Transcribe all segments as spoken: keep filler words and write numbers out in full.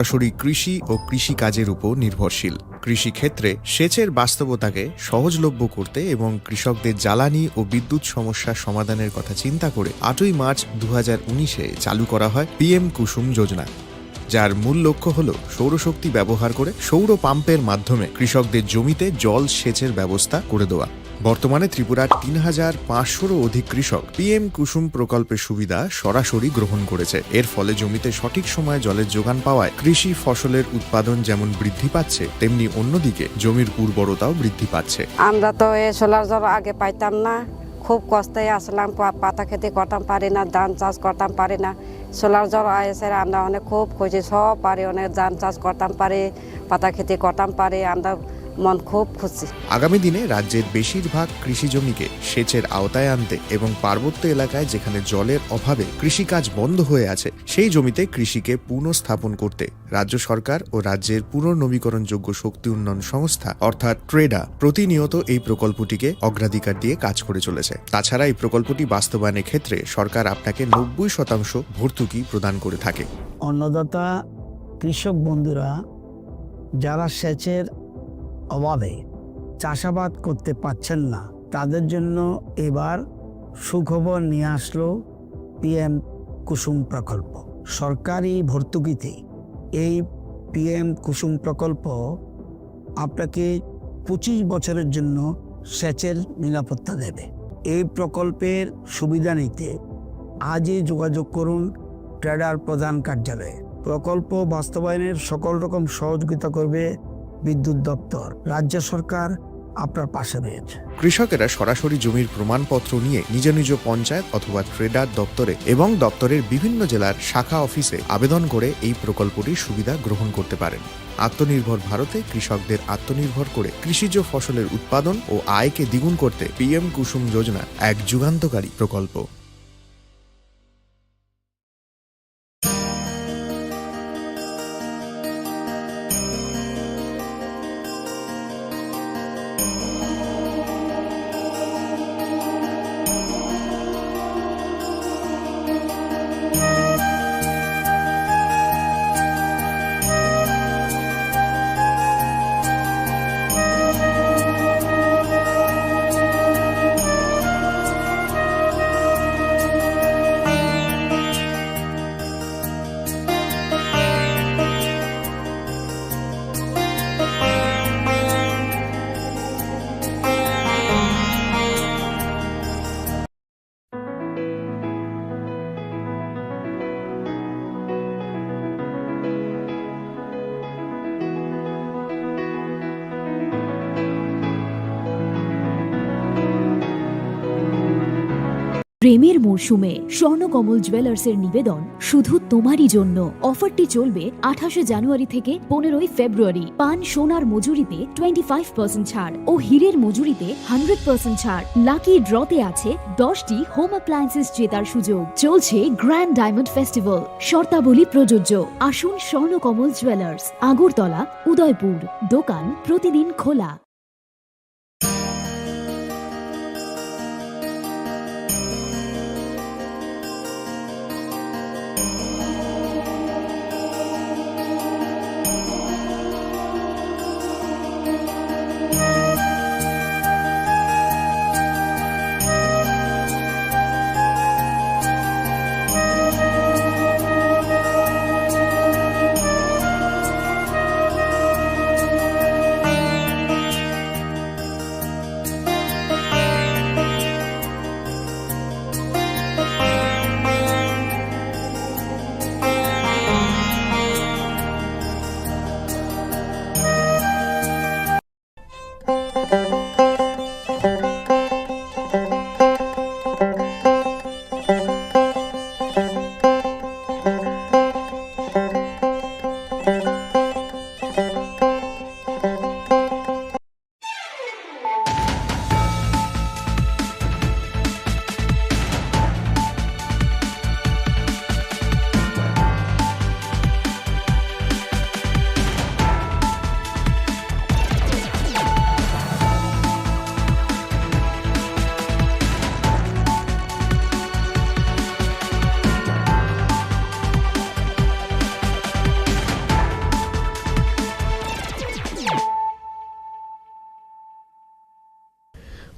সরাসরি কৃষি ও কৃষিকাজের উপর নির্ভরশীল। কৃষিক্ষেত্রে সেচের বাস্তবতাকে সহজলভ্য করতে এবং কৃষকদের জ্বালানি ও বিদ্যুৎ সমস্যা সমাধানের কথা চিন্তা করে আটই মার্চ দু হাজার উনিশে চালু করা হয় পিএম কুসুম যোজনা, যার মূল লক্ষ্য হল সৌরশক্তি ব্যবহার করে সৌর পাম্পের মাধ্যমে কৃষকদের জমিতে জল সেচের ব্যবস্থা করে দেওয়া। বর্তমানে ত্রিপুরার তিন হাজার পাঁচশোরও অধিক কৃষক পিএম কুসুম প্রকল্পের সুবিধা সরাসরি গ্রহণ করেছে। এর ফলে জমিতে সঠিক সময়ে জলের যোগান পাওয়ায় কৃষি ফসলের উৎপাদন যেমন বৃদ্ধি পাচ্ছে, তেমনি অন্যদিকে জমির উর্বরতাও বৃদ্ধি পাচ্ছে। আমরা তো এই সোলার জল আগে পাইতাম না, খুব কষ্টে আসলাম, পা-, পাতা খেতে করতাম পারি না, ধান চাষ করতাম পারি না। সোলার জল আইসে আমরা অনেক খুব খুশি, সব পারি, অনেক ধান চাষ করতাম পারি, পাতা খেতে করতাম পারি, আমরা মন খুব খুশি। আগামী দিনে রাজ্যের বেশিরভাগ কৃষি জমিকে সেচের আওতায় আনতে এবং পার্বত্য এলাকায় যেখানে জলের অভাবে কৃষিকাজ বন্ধ হয়ে আছে, সেই জমিতে কৃষিকে পুনঃস্থাপন করতে রাজ্য সরকার ও রাজ্যের পুনর্নবীকরণযোগ্য শক্তি উন্নয়ন সংস্থা অর্থাৎ ট্রেডা প্রতিনিয়ত এই প্রকল্পটিকে অগ্রাধিকার দিয়ে কাজ করে চলেছে। তাছাড়া এই প্রকল্পটি বাস্তবায়নের ক্ষেত্রে সরকার আপনাকে নব্বই শতাংশ ভর্তুকি প্রদান করে থাকে। অন্নদাতা কৃষক বন্ধুরা যারা সেচের অভাবে চাষাবাদ করতে পারছেন না, তাদের জন্য এবার সুখবর নিয়ে আসলো পিএম কুসুম প্রকল্প। সরকারি ভর্তুকিতে এই পিএম কুসুম প্রকল্প আপনাকে পঁচিশ বছরের জন্য সেচের নিরাপত্তা দেবে। এই প্রকল্পের সুবিধা নিতে আজই যোগাযোগ করুন ট্রেডার প্রধান কার্যালয়ে। প্রকল্প বাস্তবায়নের সকল রকম সহযোগিতা করবে বিদ্যুৎ দপ্তর। রাজ্য সরকার আপনার পাশে রয়েছে। কৃষকেরা সরাসরি জমির প্রমাণপত্র নিয়ে নিজ নিজ পঞ্চায়েত অথবা ট্রেডার দপ্তরে এবং দপ্তরের বিভিন্ন জেলার শাখা অফিসে আবেদন করে এই প্রকল্পটির সুবিধা গ্রহণ করতে পারেন। আত্মনির্ভর ভারতে কৃষকদের আত্মনির্ভর করে কৃষিজ ফসলের উৎপাদন ও আয়কে দ্বিগুণ করতে পিএম কুসুম যোজনা এক যুগান্তকারী প্রকল্প। প্রেমের মরশুমে স্বর্ণকমল জুয়েলার্সের নিবেদন শুধু তোমারই জন্য। অফারটি চলবে আঠাশে জানুয়ারি থেকে পনেরোই ফেব্রুয়ারি। পান সোনার মজুরিতে টোয়েন্টি ফাইভ পার্সেন্ট ছাড় ও হীরের মজুরিতে হান্ড্রেড পার্সেন্ট ছাড়। লাকি ড্রতে আছে দশটি হোম অ্যাপ্লায়েন্সেস জেতার সুযোগ। চলছে গ্র্যান্ড ডায়মন্ড ফেস্টিভ্যাল, শর্তাবলী প্রযোজ্য। আসুন স্বর্ণকমল জুয়েলার্স, আগরতলা, উদয়পুর। দোকান প্রতিদিন খোলা।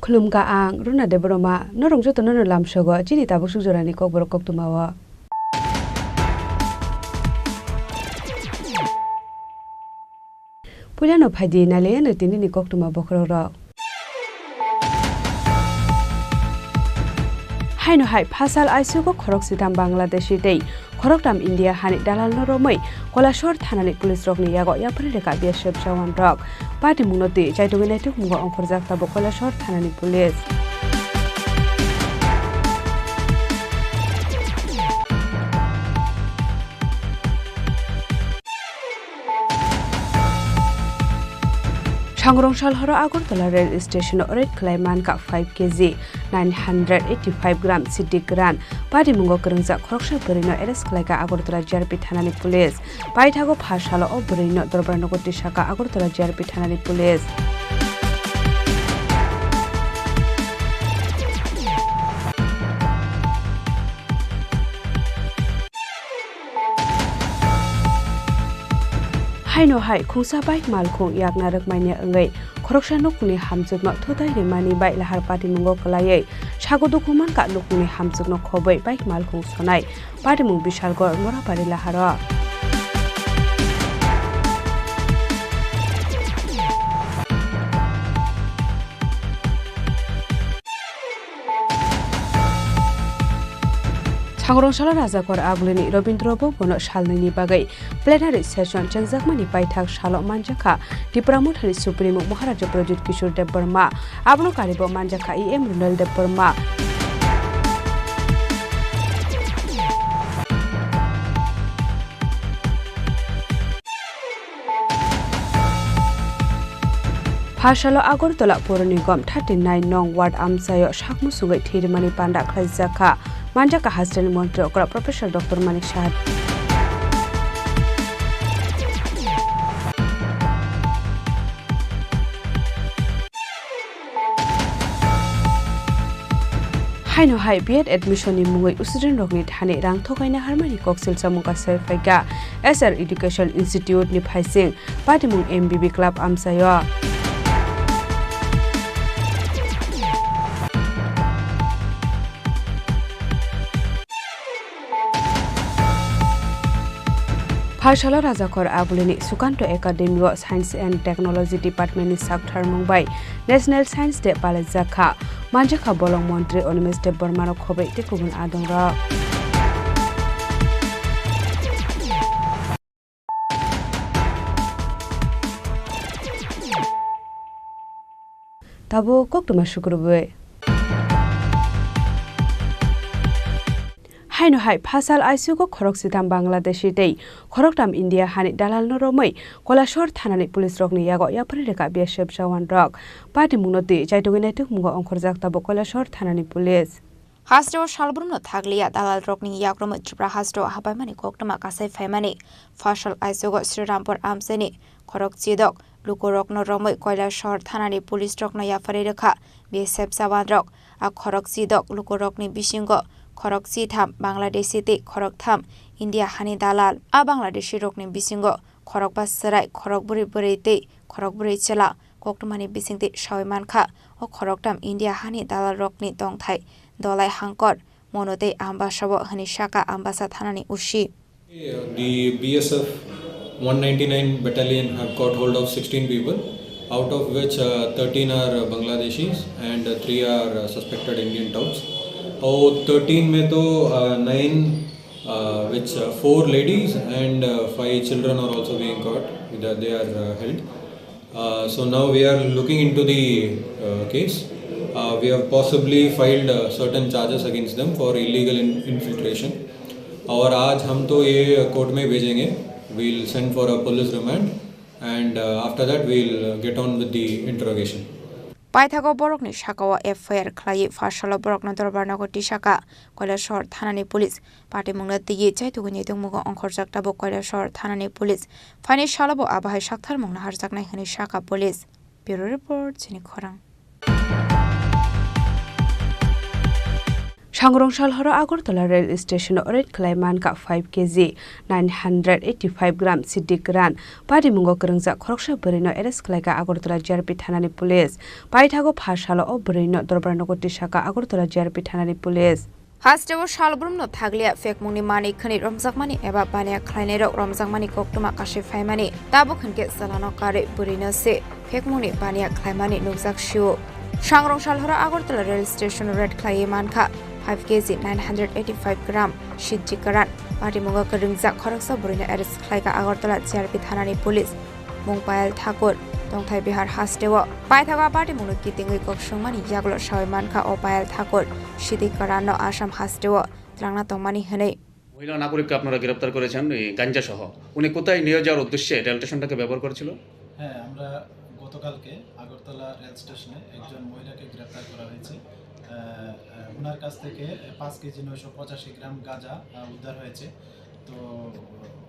Khulumkha ang Runa Debbarma, norok jotono no lamsogo chini tabuk suk jorani kokborok koktwmao. Puilano phaidi nailaiano tinini koktwma bokhorokrok. Haino hai phasal aisugo khorok sitham Bangladeshi tei khoroktham India hani dalalno romwi Koilashahar thanani police rokni yago yapharwi rwkha B S F jawan rok. Patimungno twi chaitugwi naitukmungo ongkhorjak tabuk Koilashahar thanani police. Sangrong sal horo Agartala rail station o raid khlai mankha five K G, nine hundred eighty-five gram siddhi gran. Patimungo kwrwngjak khoroksa bwrwino arrest khlaikha Agartala G R P thanani police. Paithago pha salo o bwrwino dorbar nogo tisakha Agartala G R P thanani police. Haino hai khungsa bike malkhung yakna rwkmani wngwi khoroksa nukungni hamchwkno thutai rimani bai lahar patimungo kwlaiwi sago dukhu mankha nukungni hamchwkno khobwi bike malkhung sonai. Patimung Bishalgarh Morapari laharo. Sangrong salo Rajakor Agulini Rabindra Bhavan-o salnwini bagwi plenary session chengjakmani paithak salo manjakha Tipra Mothani Supremo Maharaja Pradyut Kishore Debbarma, abono karibo manjakha E M Runal Debbarma. Phasalo Agartala Purani gom thirty nine nong ward amchaio sakmwswngwi thwirimani panda khlaijakha, manjakha hasteni montri okra Professor Doctor Manik Saha. Haino hai B Ed admission ni mungwi student rokni thani rang thokaina harmani koksil samung kasai phaikha S R Education Institute ni phaising patimung M B B club amchaio. Phaisalo Rajakhor Agulini Sukanto Academy o Science and Technology Department ni saktharmung bai National Science Day palaijak kha. Manjakha bolong montri Animesh Debbarma no khobwi tei kubun adongrok. Tabuk koktwma sukrubwi. Haino hai phasal aisugo khorok sitham Bangladeshi tei khoroktham India hani dalalno romwi Koilashahar thanani police rokni yago yapharwi rwkha B S F jawan rok. Patimungno twi chaitugwi naitukmungo ongkhorjak tabuk Koilashahar thanani police. Hasteo salbrumno thakliya dalalrokni yagrumwi Tripura hasteo habaimani koktwma kasai phaimani phasal aisugo Srirampur amchaini khorok chidok lukurokno romwi Koilashahar thanani police rokno yapharwi rwkha B S F jawanrok. A khorok chidok lukurokni bisingo khorok chitham Bangladeshi tei khorok tham India hani dalal. A Bangladeshi rokni bisingo khorokba chwrai, khorok bwrwi bwrwi tei khorok bwrwi chwla koktwmani bisingtwi sawi mankha. O khoroktham India hani dalalrokni tongthai Dolai Hangkor, Mono tei Ambasao hwnwi sakha Ambasa thanani O C. The B S F one ninety-nine battalion have got hold of sixteen people, out of which, uh, thirteen are, uh, Bangladeshis and, uh, three are, uh, suspected Indian touts. और thirteen में तो, uh, nine, uh, which, uh, four ladies and, uh, five children are also being caught. They, they are, uh, held. Uh, so now we are looking into the, uh, case. Uh, we have possibly filed, uh, certain charges against them for illegal in-, infiltration. और आज हम तो ये कोर्ट में भेजेंगे. We'll send for a police remand and, uh, after that we'll, uh, get on with the interrogation. Paithago borokni sakao F I R khlaiwi phasalo borokno dorbar nogo tisakha Koilashahar thanani police. Patimungno twiwi chaitugwi naitukmungo ongkhorjak tabuk Koilashahar thanani police. Phaini salobo abo hai saktharmung naharjaknai hwnwi sakha police. Bureau report, chini khorang. Sangrong sal horo Agartala rail station o raid khlai mankha five K G nine hundred eighty five gram Siddhi Karan. Patimungo kwrwngjak khoroksa bwrwino arrest khlaikha Agartala G R P thanani police. Paithago pha salo o bwrwino dorbar nogo tisakha Agartala G R P thanani police. Hasteo salbrumno thakliya phekmungni manwi khwnwi romjakmani eba baniya khlainairok romjakmani koktwma kasui phaimani. Tabuk hinkhe chalano karwi bwrwino se phekmungni baniya khlaimani nukjak sio. Sangrong sal horo Agartala rail station raid khlaiwi mankha five K G nine hundred eighty five gram Siddhi Karan. Patimungo kwrwngjak khoroksa bwrwino arrest khlaikha Agartala G R P thanani police. Mung Payal Thakur, tongthai Bihar hasteo. Paithago a patimungno kitingwi kok swngmani yagulo sawi mankha o Payal Thakur, Siddhi Karanno Assam hasteo twlangna tongmani hwnwi. মহিলা নাগরিককে আপনারা গ্রেপ্তার করেছেন এই গাঞ্জা সহ। উনি কোথায় নিয়ে যাওয়ার উদ্দেশ্যে রেল স্টেশনটাকে ব্যবহার করেছিল? হ্যাঁ, আমরা গতকালকে আগরতলা রেল স্টেশনে একজন মহিলাকে গ্রেপ্তার করা হয়েছে। আহ, আহ, ওনার কাছ থেকে পাঁচ কেজি নয়শো পঁচাশি গ্রাম গাঁজা, আহ, উদ্ধার হয়েছে। তো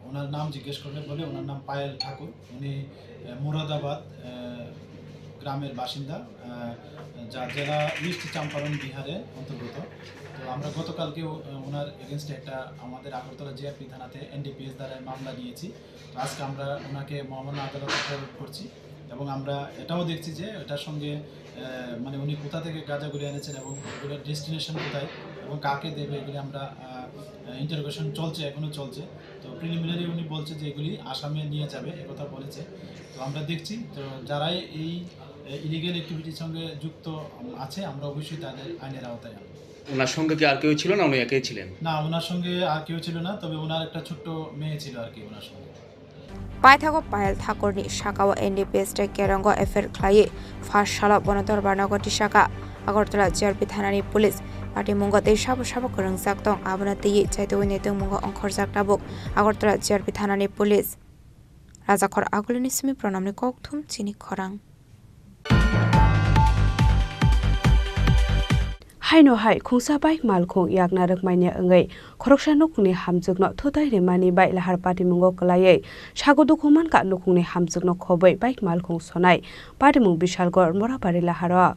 ওনার নাম জিজ্ঞেস করলে বলে ওনার নাম পায়েল ঠাকুর। উনি, আহ, মুরাদাবাদ, আহ, গ্রামের বাসিন্দা, আহ, যা জেলা ইস্ট চম্পারণ বিহারের অন্তর্গত। তো আমরা গতকালকে ও-, ওনার এগেনস্টে একটা আমাদের আগরতলা জিআরপি থানাতে এনডিপিএস ধারায় মামলা দিয়েছি। তো আজকে আমরা ওনাকে মহামান্য আদালতে ফরওয়ার্ড করছি এবং আমরা এটাও দেখছি যে এটার সঙ্গে, আহ, মানে উনি কোথা থেকে গাঁজাগুলি এনেছেন এবং এগুলোর ডেস্টিনেশন কোথায় এবং কাকে দেবে এগুলি আমরা, আহ, ইন্টারোগেশন চলছে, এখনো চলছে। তো প্রিলিমিনারি উনি বলছে যে এগুলি আসামে নিয়ে যাবে, একথা বলেছে। তো আমরা দেখছি, তো যারাই এই, আহ, ইলিগ্যাল অ্যাক্টিভিটির সঙ্গে যুক্ত আছে, আমরা অবশ্যই তাদের আইনের আওতায় আনবো। ওনার সঙ্গে কি আর কেউ ছিল না, উনি একাই ছিলেন? না, ওনার সঙ্গে আর কেউ ছিল না, তবে ওনার একটা ছোট্ট মেয়ে ছিল আর কি ওনার সঙ্গে। Paithago Payal Thakurni sakao N D P S tei Kerongo F I R khlaiwi first salo bono dorbar nogo tisakha Agartala G R P thanani police. Patimungo tei sabo sabo kwrwngjak tong, abono twiwi chaitugwi naitungmungo ongkhorjak tabuk Agartala G R P thanani police. Rajakhor Agulini simi Pranamni kokthum chini khorang. Haino hai khungsa bike malkhung yakna rwkmani wngwi khoroksa nukhungni hamjwkno thutai rwmani bai lahar patimungo kwlaiwi sago dukhu mankha nukhungni hamjwkno khobwi bike malkhung sonai patimung Bishalgarh Morabari laharo.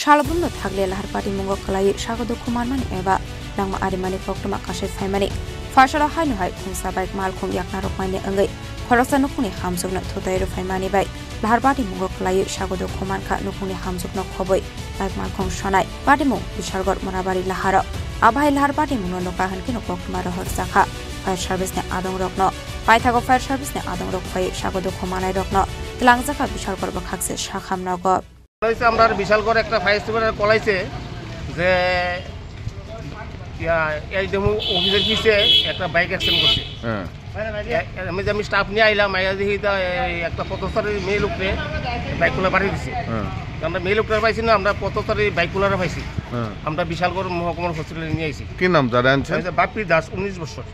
Salbrumno thakle lahar patimungo kwlaiwi sago dukhu manmani eba nangma arimani koktwma kasui phaimani. Pharsalo haino hai khungsa bike malkhung yakna rwkmani wngwi khoroksa nukhungni hamjwkno thutai rwphaimani bai lahar patimungo kwlaiwi sago dukhu mankha nukhungni hamjwkno khobwi bike malkhung sonai patimung Bishalgarh Morabari laharo. Abo hai lahar patimungno nukha hwnkhe no koktwma rohorjakha fire service ni adongrokno. Paithago fire service ni adongrok phaiwi sago dukhu manairokno twlangjakha Bishalgarh bwkhakse sakham nogo. হয়েছে, আমরা বিশালগড় একটা ফায়ার স্টেশনের কল আইছে যে ইয়া, এই দেখো অফিসের পিছে একটা বাইক অ্যাক্সিডেন্ট করছে। হ্যাঁ। এ-, এ-, আমি যে আমি স্টাফ নিয়ে আইলাম, আইয়া দেখি তা এই একটা পথচারী মেয়ে লোককে বাইকগুলো পাঠিয়ে দিছে। হ্যাঁ। তো আমরা মেয়ে লোকটা পাইছি না, আমরা পথচারী বাইকগুলো পাইছি। হ্যাঁ। আমরা বিশালগড় মহকুমার হসপিটালে নিয়ে আইছি। কি নাম যারা আনছেন? ওই যে বাপ্পি দাস, উনিশ বছর।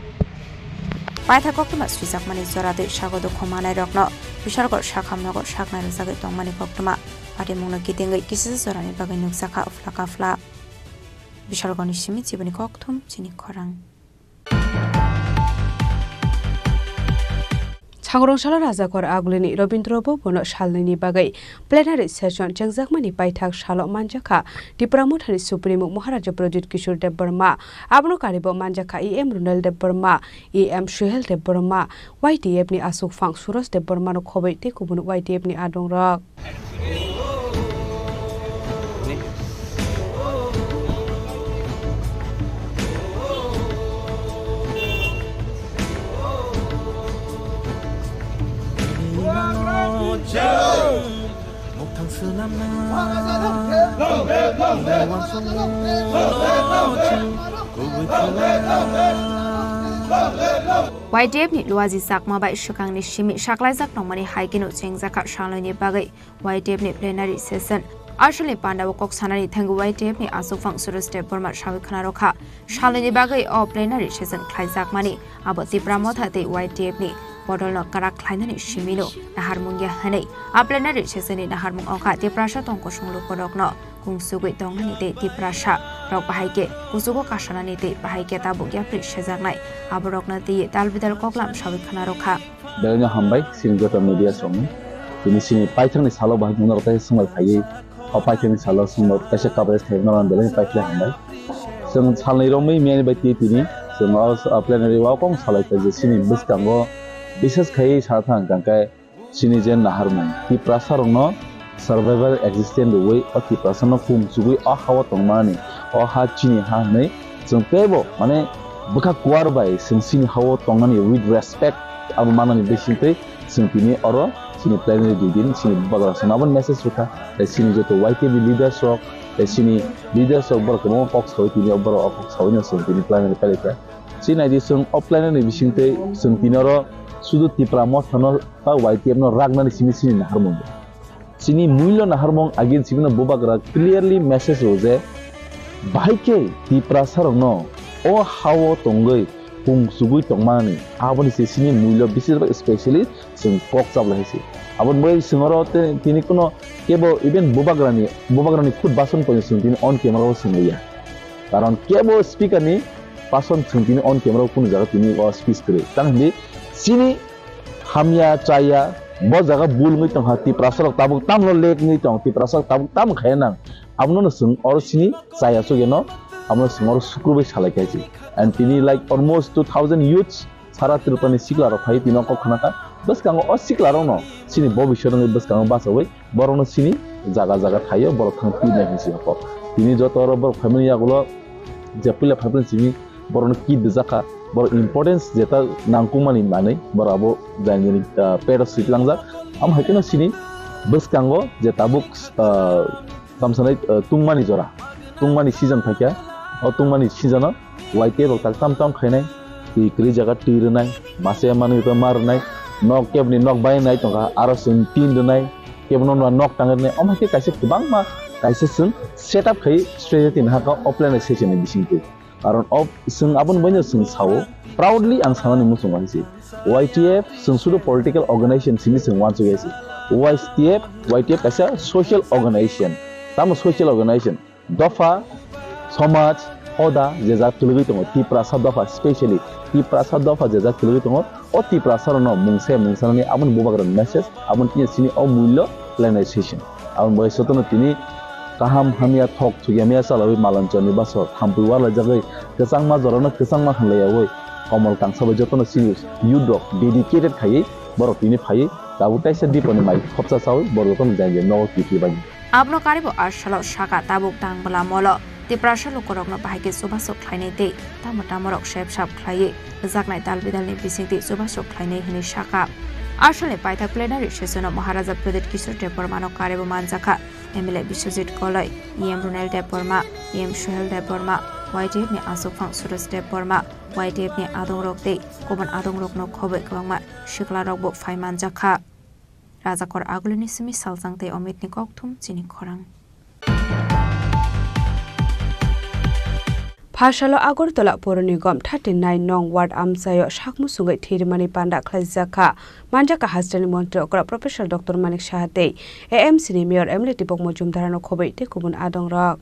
Paitha koktwma swijakmani jora tei sago dukhu manairokno Bishalgarh sakham nogo saknai rwjagwi tongmani koktwma. Patimungno kitingwi kisa jorani bagwi nukjakha uphla kaphla. Bishalgarhni simi chiboni kokthum chini khorang. Sangrong salo Rajakhor Agulini Rabindra Bhabono salnwini bagwi plenary session chengjakmani paithak salo manjakha Tipra Mothani Supremo Maharaja Pradyut Kishore Debbarma. Abono karibo manjakha E M Runal Debbarma, E M Suhel Debbarma, Y T F ni aswkphang Suraj Debbarmano khobwi tei kubun Y T F ni adongrok. Y T F ni Luaji Chakma bai swkangni simi saklaijak tongmani hai kheno chengjakha salnwini bagwi Y T F ni plenary session. Asolni pandao kok sanani thangwi Y T F ni aswkphang Suraj Debbarma sawi khwnarokha. Salnwini bagwi o plenary session khlaijakmani abo Tipra Motha tei Y T F ni bodolno kwrak khlainani simino naharmung ya hwnwi. A plenary session ni naharmung wngkha Tiprasa tong kosong lukurokno kungsugwi tongnani tei Tiprasa rok bahai khe kuchugo kasanani tei bahai khe tabuk yapri sejaknai aborokno twiwi tal bidal koklam sawi khwnarokha. Belai no hambai chini joto media songni. Tini chini paithakni salo bahai mungno kaisa swngbai phaiwi, o paithakni salo swngno kaisa coverage khaimano belai no paithaklai hambai. Chwng salni romwi miyani bai twi tini chwng o, o plenary o kok salai kha je chini bwskango bises khai sa thang kha khe chini je naharmung Tiprasa rokno survival existence rwui o Tiprasa no kung chugui o ha o tongmani o ha chini ha hwnwi chwng teibo mane bwkha kuar bai chwng chini ha o tongnani with respect abo manani bisingtwi chwng tini oro chini plenary dui din chini bubagra sano abo message rwkha tei chini joto Y T F ni leaders rok tei chini leaders rok borok kwbangma kok saui tini borok o kok saui no chwng tini plenary pailai kha. Chini naidi chwng offline ni bisingtwi chwng tini oro sudu Tipra Motha no ba Y T F no ragnani simi chini naharmung. Chini mulyo naharmung agin simi no bubagra clearly message rw je bahai khe Tiprasa rokno o ha o tongwi kung chugui tongmani aboni se chini mulyo bisir specially chwng kok chablai hai se. Aboni bagwi chwng oro te-, tini kuno kebo even bubagrani, bubagrani khud bason poino chwng tini on camera o chwng ya. Karon kebo speaker ni person chwng tini on camera o kunu jaga tini o speech kwrwi. Tang hindi chini hamya chaya bo jaga bul wngwi tongkha, Tiprasa rok tabuk tamno lek wngwi tong, Tiprasa rok tabuk tamo khaya nang. Abono no chwng oro chini chaya chugeno, abono chwng oro sukrubwi salai kha se. And tini like almost two thousand youths Sara Tripurani sikla rok phai tini kok khna kha. Bwskango o sikla rokno chini bobiswt wngwi bwskango bachawi borokno chini jaga jaga thaio borok thang pirnai hinwi si kok. Tini joto oro borok phaimani yagulo je puila phaiphai simi borokno kit rijak kha. Borok importance jeta nangkukmani manwi borok abo jani jani, ah, pet o swi tlangjak. Amo hai kheno chini bwskango je tabuk, ah, tamsanai, ah, tungmani jora, tungmani season phaikha. O tungmani season o Y T F rok tak tam tam khainai, twi kwrwi jaga twi rwnai, masa manwi to ma rwnai, nok keboni nok bainai tongkha, aro chwng tin rwnai, kebono nwa nok tang rwnai, omo hai khe kaisa kwbangma kaisa chwng setup khai strategy tin hakha offline session ni bisingtwi. Karon o chwng aboni baino chwng sao, proudly ang sanani muchungo hai se. Y T F chwng sudu political organization simi chwng uansuk ya se. Y T F, Y T F kaisa social organization. Tamo social organization? Dopha, somaj, hoda je jak twlwgwi tongo, Tiprasa dopha specially, Tiprasa dopha je jak twlwgwi tongo, o Tiprasa rokno mungsa mungsanani aboni bubagrani message, aboni tini chini o mulyo planization. Aboni bai sotono tini kaham hamya thok thukya maya chalawi malanchani baso thampui warlaijagwi kwchangma jorano kwchangma hwnlaiyawi komol kangsa bai jotono chini youth rok dedicated khaiwi borok tini phaiwi tabuk taisa diponi mai khopsa chawi borok jotono jai jai nogo kiphilbani. Abono karibo a salo saka tabuk tang bwla molo Tiprasa lukurokno bahai khe chubachu khlainai tei tamo tamorok sep sap khlaiwi rwjaknai dal bidalni bisingtwi chubachu khlainai hwnwi saka. A salni paithak plenary session-o Maharaja Pradyut Kishore Debbarmano karibo manjakha M L A Biswajit Koloi, E M Runel Debbarma, E M Suhel Debbarma, Y T F ni achukphang Suresh Debbarma, Y T F ni adongrok tei kubun adongrokno khobwi kwbangma siklarokbo phai manjakha. Rajakor Agulini simi Saljang tei Omitni kokthum chini khorang. Phasalo Agartala Poro Nigom thirty nine nong ward amchaio sakmu sungwi thirimani panda khlaijak kha. Manjakha hasteni montri okra Professor Doctor Manik Saha tei A M C ni mayor M L A Deepak Majumdarano khobwi tei kubun adongrok.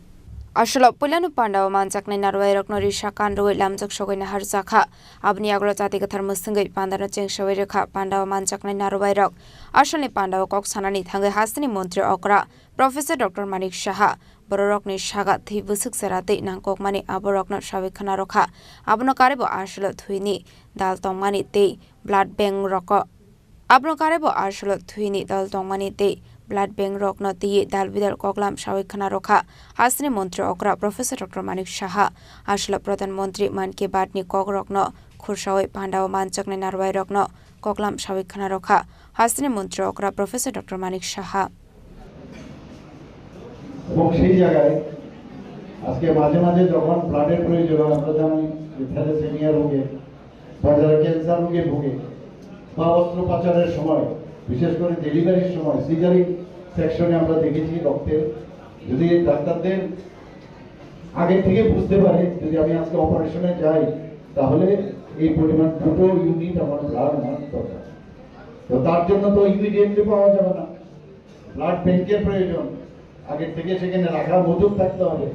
Aswlao puilano pandao manjaknai narwairokno risa kan rwui lamjak sogwi naharjakha. Aboni yagulo chati kwthar mwswngwi pandano chengsawi rwkha pandao manjaknai narwairok. Aswlni pandao kok sanani thangwi hasteni montri okra Professor Doctor Manik Saha bororokni saga thwi bwswk chera twi nangkukmani aborokno sawi khna rwkha. Abono karibo aswlo thwini dal tongmani tei blood bank rokno Abono kare bo aswlo thwini dal tongmani tei blood bank rokno twiwi dal bidal koklam sawi khna rwkha. Hasteni montri okra Professor Doctor Manik Saha aswlo Pradhan Montri Mann Ki Baat ni kok rokno khursawi pandao manjaknai narwai rokno koklam sawi khna rwkha. Hasteni montri okra Professor Doctor Manik Saha. এবং সেই জায়গায় আজকে মাঝে মাঝে যখন ব্লাডের প্রয়োজন হয়, আমরা জানি যে থ্যালাসেমিয়া রোগে বা যারা ক্যান্সার রোগে ভুগে বা অস্ত্রোপচারের সময়, বিশেষ করে ডেলিভারির সময় সিজারিন সেকশনে আমরা দেখেছি রক্তের, যদি ডাক্তারদের আগে থেকে বুঝতে পারে যদি আমি আজকে অপারেশনে যাই, তাহলে এই পরিমাণ দুটো ইউনিট আমার ব্লাড আমার দরকার। তো তার জন্য তো ইমিডিয়েটলি পাওয়া যাবে না, ব্লাড ব্যাংকের প্রয়োজন, আগে থেকে সেখানে রাখা মজুদ থাকতে হবে।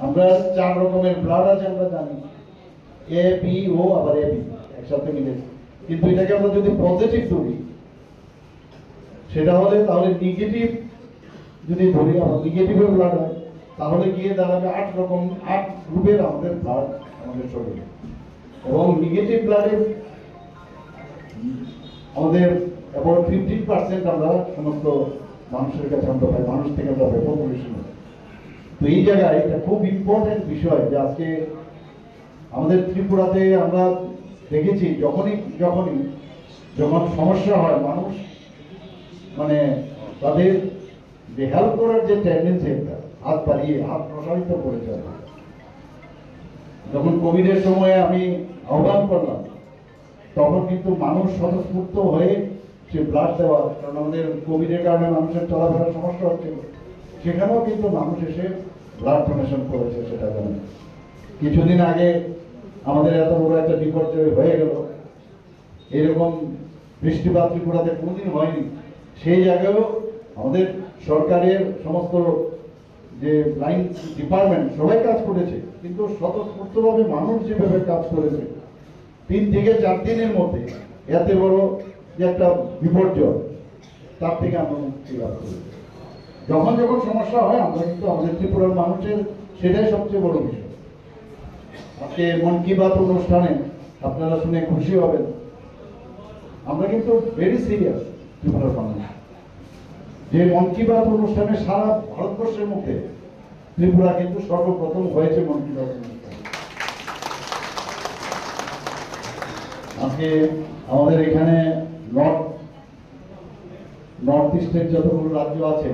আমরা চার রকমের ব্লাড আছে আমরা জানি, এ, বি, ও, আবার এ বি একসাথে মিলেছে। কিন্তু এটাকে আমরা যদি পজিটিভ ধরি, সেটা হলে তাহলে নেগেটিভ যদি ধরি, আবার নেগেটিভের ব্লাড হয়, তাহলে গিয়ে দাঁড়াবে আট রকম, আট গ্রুপের আমাদের ব্লাড আমাদের শরীরে। এবং নেগেটিভ ব্লাডের আমাদের অ্যাবাউট ফিফটিন পার্সেন্ট আমরা সমস্ত মানুষের কাছে আমরা পাই, মানুষ থেকে আমরা পাই, পপুলেশন। তো এই জায়গায় এটা খুব ইম্পর্টেন্ট বিষয় যে আজকে আমাদের ত্রিপুরাতে আমরা দেখেছি, যখনই যখনই যখন সমস্যা হয়, মানুষ মানে তাদের যে হেল্প করার যে টেন্ডেন্সি, একটা হাত বাড়িয়ে, হাত প্রসারিত করে চলে। যখন কোভিডের সময় আমি আহ্বান করলাম, তখন কিন্তু মানুষ স্বতঃস্ফূর্ত হয়ে সে ব্লাড দেওয়া, কারণ আমাদের কোভিডের কারণে মানুষের চলাফেরার সমস্যা হচ্ছিল, সেখানেও কিন্তু মানুষ এসে ব্লাড ডোনেশন করেছে, সেটা জানি। কিছুদিন আগে আমাদের এত বড় একটা বিপর্যয় হয়ে গেল, এরকম বৃষ্টিপাত ত্রিপুরাতে কোনোদিন হয়নি। সেই জায়গায়ও আমাদের সরকারের সমস্ত যে লাইন ডিপার্টমেন্ট সবাই কাজ করেছে, কিন্তু স্বতঃস্ফূর্তভাবে মানুষ যেভাবে কাজ করেছে, তিন থেকে চার দিনের মধ্যে এত বড় যে একটা বিপর্যয়, তার থেকে আমরা মুক্তি লাভ করি। যখন যখন সমস্যা হয়, আমরা কিন্তু আমাদের ত্রিপুরার মানুষের সেটাই সবচেয়ে বড় বিষয়। আজকে মন কি বাত অনুষ্ঠানে আপনারা শুনে খুশি হবেন, আমরা কিন্তু ভেরি সিরিয়াস ত্রিপুরার মানুষ। যে মন কি বাত অনুষ্ঠানে সারা ভারতবর্ষের মধ্যে ত্রিপুরা কিন্তু সর্বপ্রথম হয়েছে মন কি বাত অনুষ্ঠানে। আজকে আমাদের এখানে নর্থ নর্থ ইস্টের যতগুলো রাজ্য আছে,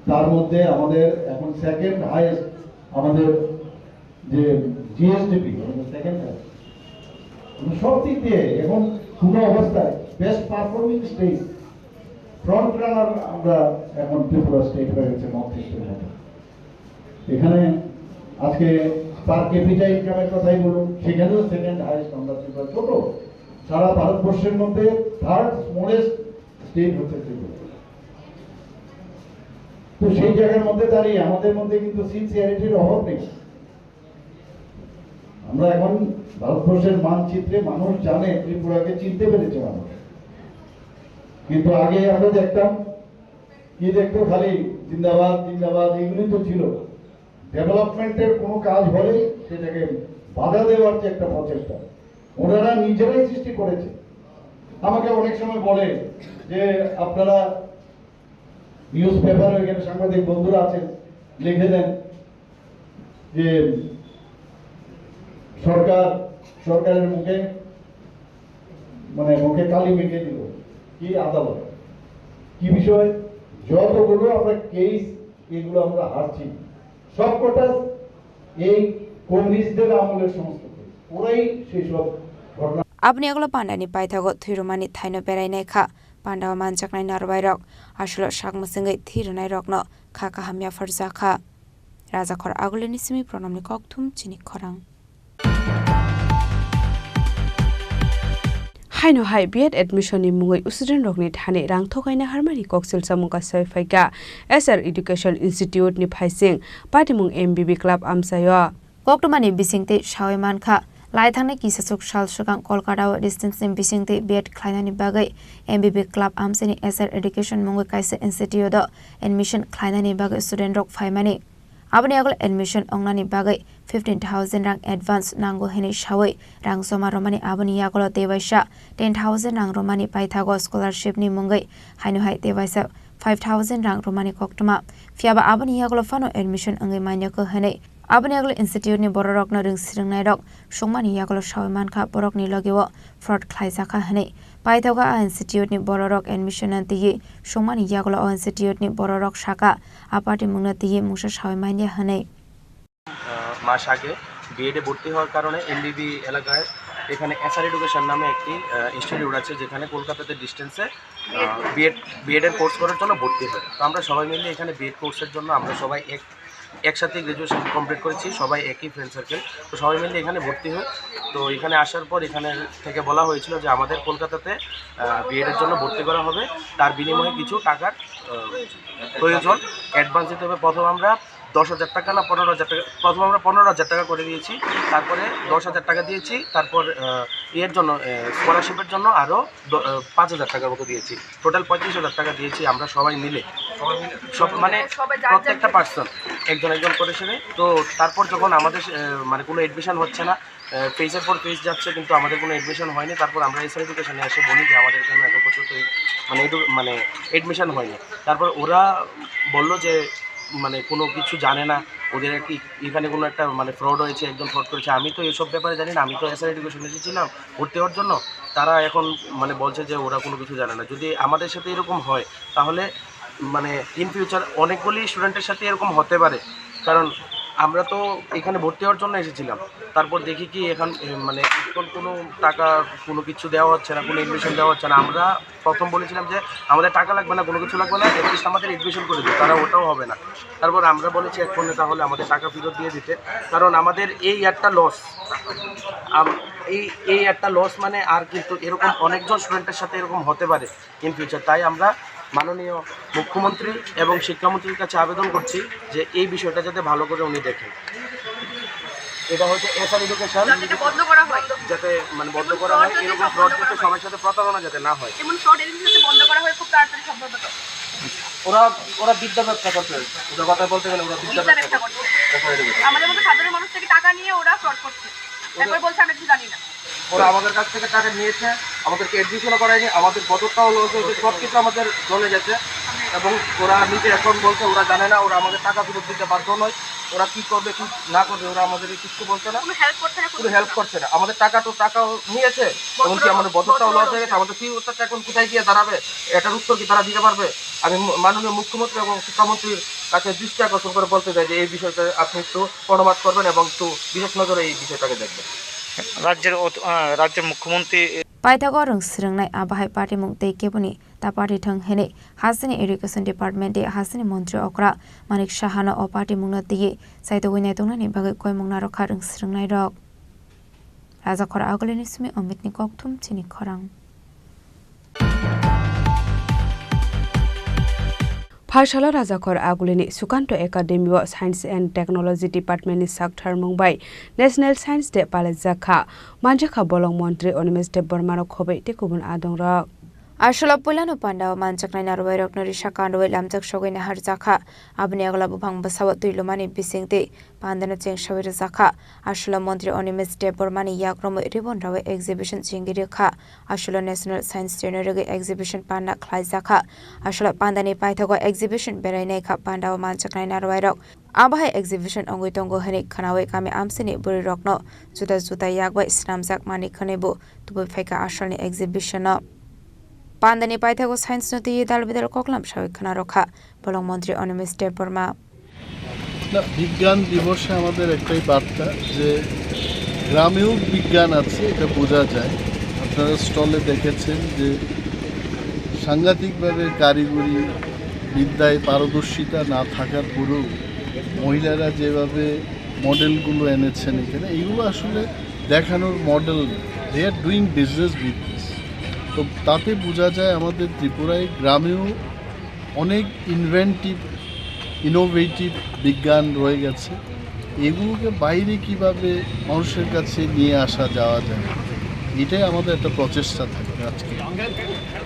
তার মধ্যে আমাদের এখন সেকেন্ড হায়েস্ট আমাদের যে জিএসডিপি, সেকেন্ড হায়েস্ট। সব দিক দিয়ে এখন কোনো অবস্থায় best performing state, front runner আমরা এখন ত্রিপুরা স্টেট হয়ে গেছে নর্থ ইস্টের মধ্যে। এখানে আজকে পার ক্যাপিটা ইনকামের কথাই বলুন, সেখানেও সেকেন্ড হায়েস্ট আমরা ত্রিপুরা। ছোট, সারা ভারতবর্ষের মধ্যে থার্ড স্মলেস্ট স্টেট হচ্ছে ত্রিপুরা। তো সেই জায়গার মধ্যে দাঁড়িয়ে আমাদের মধ্যে কিন্তু সিনসিয়ারিটির অভাব নেই। আমরা এখন ভারতবর্ষের মানচিত্রে মানুষ জানে, ত্রিপুরাকে চিনতে পেরেছে মানুষ। কিন্তু আগে আমরা দেখতাম, কি দেখতো, খালি জিন্দাবাদ জিন্দাবাদ, এগুলি তো ছিল। ডেভেলপমেন্টের কোনো কাজ হলেই সেটাকে বাধা দেওয়ার যে একটা প্রচেষ্টা, ওনারা নিজেরাই সৃষ্টি করেছে। আমাকে অনেক সময় বলে যে আপনারা নিউজ পেপারে, এখানে সাংবাদিক বন্ধুরা আছেন, লিখে দেন যে সরকার, সরকারের মুখে, মানে, মুখে কালি মেখে দিল। কি আদালত, কি বিষয়? যতগুলো আমরা কেস, এগুলো আমরা হারছি, সবকটা এই কমিউনিস্টদের আমলের সমস্ত কেস, ওরাই সেই সব ঘটনা। Aboni yagulo pandani paithago thwirwmani thaino berainai kha. Pandao manjaknai narwai rok, aswlo sak mwswngwi thwi rwnai rokno kha kaham yapharjakha. Rajakhor Agulini simi Pranamni kokthum chini khorang. Haino hai B Ed admission ni mungwi student rokni thani rang thokaina harmani koksil chamung kasai phaikha S R Education Institute ni phaising patimung M B B club amchaio. Koktwmani bisingtwi sawi mankha, laithangni kisachuk sal swkang Kolkata o distance ni bisingtwi B Ed khlainani bagwi M B B club amchaini S R Education mungwi kaisa institute o admission khlainani bagwi student rok phaimani. Aboni yagulo admission wngnani bagwi fifteen thousand rang advance nango hinwi sawi rang joma rwmani, aboni yagulo tewaisa ten thousand rang rwmani paithago scholarship ni mungwi, haino hai tewaisa five thousand rang rwmani koktwma. Phiyaba aboni yagulo phano admission wngwi manya kho hinwi, aboni yagulo institute ni bororokno rwngsrwngnairok songmani yagulo sawi mankha, borokni logio fraud khlaijakha hinwi. Paithago a institute ni bororok admission no twiwi songmani yagulo o institute ni bororok sakha, a patimungno twiwi mungsa sawi manya hinwi. আহ, মাস আগে বিএডে ভর্তি হওয়ার কারণে এমবিবি এলাকায় এখানে SR education নামে একটি, আহ, ইনস্টিটিউট আছে, যেখানে কলকাতাতে ডিস্টেন্সে, আহ, বিএড, বিএডের কোর্স করার জন্য ভর্তি হয়। তো আমরা সবাই মিলে এখানে বিএড কোর্সের জন্য আমরা সবাই এক, একসাথে গ্র্যাজুয়েশন কমপ্লিট করেছি, সবাই একই ফ্রেন্ড সার্কেল। তো সবাই মিলে এখানে ভর্তি হই। তো এখানে আসার পর এখানে থেকে বলা হয়েছিল যে আমাদের কলকাতাতে, আহ, বিএডের জন্য ভর্তি করা হবে, তার বিনিময়ে কিছু টাকার, আহ, প্রয়োজন, অ্যাডভান্স দিতে হবে। প্রথম আমরা দশ হাজার টাকা না পনেরো হাজার টাকা, প্রথম আমরা পনেরো হাজার টাকা করে দিয়েছি, তারপরে দশ হাজার টাকা দিয়েছি, তারপর, আহ, ইয়ের জন্য, আহ, স্কলারশিপের জন্য আরও দ-, আহ, পাঁচ হাজার টাকার মতো দিয়েছি। টোটাল পঁয়ত্রিশ হাজার টাকা দিয়েছি আমরা সবাই মিলে। সব মানে সবাই যার যার প্রত্যেকটা পার্সন একজন একজন করে সেরে। তো তারপর যখন আমাদের আহ, মানে কোনো অ্যাডমিশন হচ্ছে না, ফেজের পর ফেজ যাচ্ছে, কিন্তু আমাদের কোনো অ্যাডমিশন হয়নি। তারপর আমরা এসআর এডুকেশনে এসে বলি যে আমাদের এখানে এখন পর্যন্ত এই- মানে এডু- মানে অ্যাডমিশন হয়নি। তারপর ওরা বলল যে মানে কোনো কিছু জানে না, ওদের আর কি এখানে কোনো একটা মানে ফ্রড হয়েছে, একজন ফ্রড করেছে। আমি তো এসব ব্যাপারে জানি না, আমি তো এসআর এডুকেশন এসেছিলাম ভর্তি হওয়ার জন্য। তারা এখন মানে বলছে যে ওরা কোনো কিছু জানে না। যদি আমাদের সাথে এরকম হয়, তাহলে মানে ইন ফিউচার অনেকগুলি স্টুডেন্টের সাথে এরকম হতে পারে। কারণ আমরা তো এখানে ভর্তি হওয়ার জন্য এসেছিলাম, তারপর দেখি কি এখান এ, মানে এখন কোনো টাকা কোনো কিছু দেওয়া হচ্ছে না, কোনো অ্যাডমিশন দেওয়া হচ্ছে না। আমরা প্রথম বলেছিলাম যে আমাদের টাকা লাগবে না, কোনো কিছু লাগবে না, অ্যাটলিস্ট আমাদের অ্যাডমিশন করে দিন। তারা ওটাও হবে না। তারপর আমরা বলেছি এক ফোনে তাহলে আমাদের টাকা ফেরত দিয়ে দিতে, কারণ আমাদের এই একটা লস। এই এই একটা লস মানে আর কিন্তু এরকম অনেকজন স্টুডেন্টের সাথে এরকম হতে পারে ইন ফিউচার। তাই আমরা মাননীয় মুখ্যমন্ত্রী এবং শিক্ষামন্ত্রীর কাছে আবেদন করছি যে এই বিষয়টা যাতে ভালো করে উনি দেখেন। এটা হচ্ছে এসআর এডুকেশন, যাতে এটা বন্ধ করা হয়। যাতে মানে বন্ধ এবং করা ফ্রড হয়, যাতে এরকম সব ফ্রড বন্ধ যাতে করা হয়। সবার সাথে প্রতারণা যাতে না হয়। এবং ফ্রড এজেন্সি যাতে বন্ধ করা হয় খুব তাড়াতাড়ি সম্ভবত। ওরা ওরা বিদ্যা ব্যবসা করছে, ওদের কথা বলতে গেলে ওরা বিদ্যা বিদ্যা ব্যবসা ব্যবসা করছে। করছে। SR education. আমাদের মতো সাধারণ মানুষ থেকে টাকা নিয়ে ওরা ফ্রড করছে। ওরা তারপর বলছে আমরা কিছু জানি না। ওরা আমাদের কাছ থেকে টাকা নিয়েছে, আমাদেরকে অ্যাডমিশনও করায়নি, আমাদের বছরটাও লস হয়েছে, সব কিছু আমাদের জলে গেছে। এবং ওরা নিজে এখন বলছে ওরা জানে না, ওরা আমাদের টাকা ফেরত দিতে বাধ্য নয়। ওরা কি করবে কি না করবে ওরা আমাদের কিছু বলছে না, কোনো হেল্প করছে না, কোনো হেল্প করছে না। আমাদের টাকা তো টাকাও নিয়েছে, এমনকি আমাদের বছরটাও লস হয়ে গেছে। আমাদের ফিউচারটা এখন কোথায় গিয়ে দাঁড়াবে, এটার উত্তর কি তারা দিতে পারবে? আমি ম- মাননীয় মুখ্যমন্ত্রী এবং শিক্ষামন্ত্রীর কাছে দৃষ্টি আকর্ষণ করে বলতে চাই যে এই বিষয়টা আপনি একটু কর্ণপাত করবেন এবং একটু বিশেষ নজরে এই বিষয়টাকে দেখবেন। রাজ্যের অত- আহ, রাজ্যের মুখ্যমন্ত্রী Paithago rwng swrwngnai, abo hai patimung tei keboni ta pati thwng hwnwi hasteni Education Department tei hasteni montri okra Manik Sahano o patimungno twiwi chaitugwi naituknani bagwi koimung narwkha rwng swrwngnairok. Rajakhor Agulini simi Omitni kokthum chini khorang. Phaisalo Rajakhor Agulini Sukanto Academy o Science and Technology Department ni saktharmung bai National Science Day palaijak kha. Manjakha bolong montri Animesh Debbarma no khobwi tei kubun adongrok. Aswla puilano pandao manjaknai narwuirokno risa kandoi lamjak sogwi naharjakha. Aboni yagulo buphang bwsao twi lumani bisingtwi pandano chengsawi rwjakha. Aswla montri Animesh Debbarmani yak romwi ribbon rawi exhibition chengwi rwkha. Aswla National Science Day no rwgwi exhibition panda khlaijakha. Aswla pandani paithago exhibition berainaikha pandao manjaknai narwuirok. Abo hai exhibition wngwi tongo hwnwi khwnawi kami amchaini bwrwirokno juda juda yak bai swnamjak manwi khwnwi bo tubui phaikha asalni exhibition-o. Pandani paithago science-no twiwi dal bidal koklam sawi khwnarwkha bolong montri Animesh Debbarma. না, বিজ্ঞান দিবসে আমাদের একটাই বার্তা যে গ্রামেও বিজ্ঞান আছে, এটা বোঝা যায়। আপনারা স্টলে দেখেছেন যে সাংঘাতিকভাবে কারিগরি বিদ্যায় পারদর্শিতা না থাকার পরেও মহিলারা যেভাবে মডেলগুলো এনেছেন এখানে, এইগুলো আসলে দেখানোর model. They are doing business with this। তো তাতে বোঝা যায় আমাদের ত্রিপুরায় গ্রামেও অনেক ইনভেন্টিভ, ইনোভেটিভ বিজ্ঞান রয়ে গেছে। এগুলোকে বাইরে কিভাবে মানুষের কাছে নিয়ে আসা যাওয়া যায়, এটাই আমাদের একটা প্রচেষ্টা থাকবে আজকে।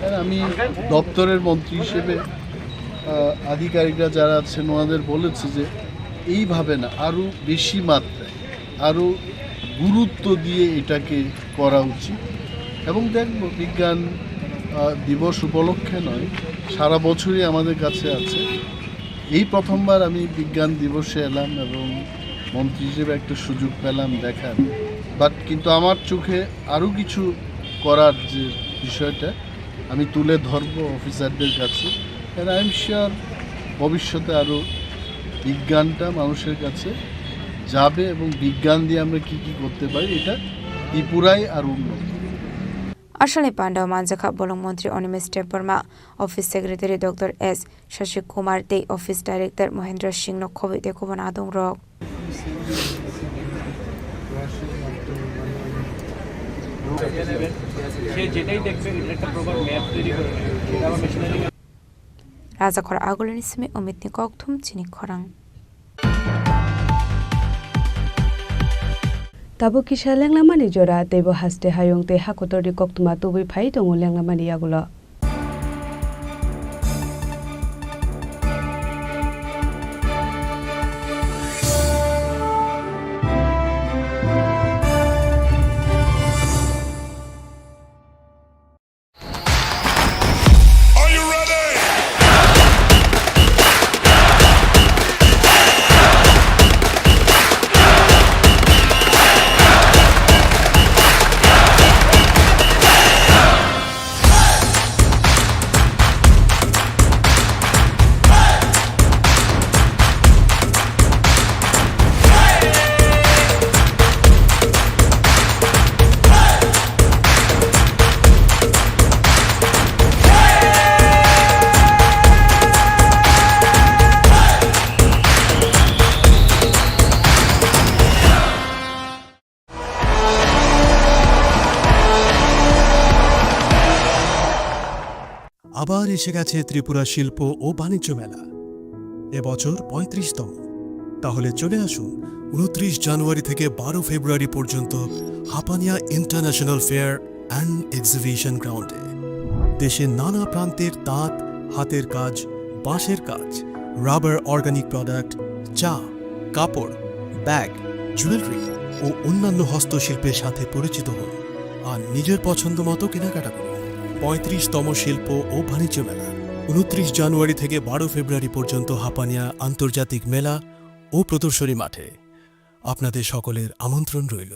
আর আমি দপ্তরের মন্ত্রী হিসেবে, আহ, আধিকারিকরা যারা আছেন ওনাদের বলেছি যে এইভাবে না, আরও বেশি মাত্রায়, আরও গুরুত্ব দিয়ে এটাকে করা উচিত। এবং দেখব বিজ্ঞান, আহ, দিবস উপলক্ষে নয়, সারা বছরই আমাদের কাছে আছে। এই প্রথমবার আমি বিজ্ঞান দিবসে এলাম এবং মন্ত্রী হিসেবে একটা সুযোগ পেলাম দেখার। বাট কিন্তু আমার চোখে আরও কিছু করার যে বিষয়টা আমি তুলে ধরবো অফিসারদের কাছে। And I am sure ভবিষ্যতে আরও বিজ্ঞানটা মানুষের কাছে যাবে এবং বিজ্ঞান দিয়ে আমরা কি কি করতে পারি, এটা ত্রিপুরায় আরও উন্নত। Asalni pandao manjakha bolong montri Animesh Debbarma, office secretary Doctor S Shashi Kumar tei office director Mohendra Singh no khobwi tei kubun adongrok. সে যেটাই দেখবে, এটা একটা প্রপার ম্যাপ তৈরি করে, সেটা আবার machinery. Rajakhor Agulini simi Omitni kokthum chini khorang. Tabuk kisa lenglamani jora, teibo haste hayung tei hakotorni koktwma tubui phai tongo lenglamani yagulo. আবার এসে গেছে ত্রিপুরা শিল্প ও বাণিজ্য মেলা, এবছর পঁয়ত্রিশতম। তাহলে চলে আসুন উনত্রিশ জানুয়ারি থেকে বারো ফেব্রুয়ারি পর্যন্ত Hapania international fair and exhibition গ্রাউন্ডে। দেশের নানা প্রান্তের তাঁত, হাতের কাজ, বাঁশের কাজ, রাবার, অর্গানিক প্রোডাক্ট, চা, কাপড়, ব্যাগ, জুয়েলারি ও অন্যান্য হস্তশিল্পের সাথে পরিচিত হন আর নিজের পছন্দ মতো কেনাকাটা করুন। পঁয়ত্রিশতম শিল্প ও বাণিজ্য মেলা, উনত্রিশ জানুয়ারি থেকে বারো ফেব্রুয়ারি পর্যন্ত হাপানিয়া আন্তর্জাতিক মেলা ও প্রদর্শনী মাঠে। আপনাদের সকলের আমন্ত্রণ রইল।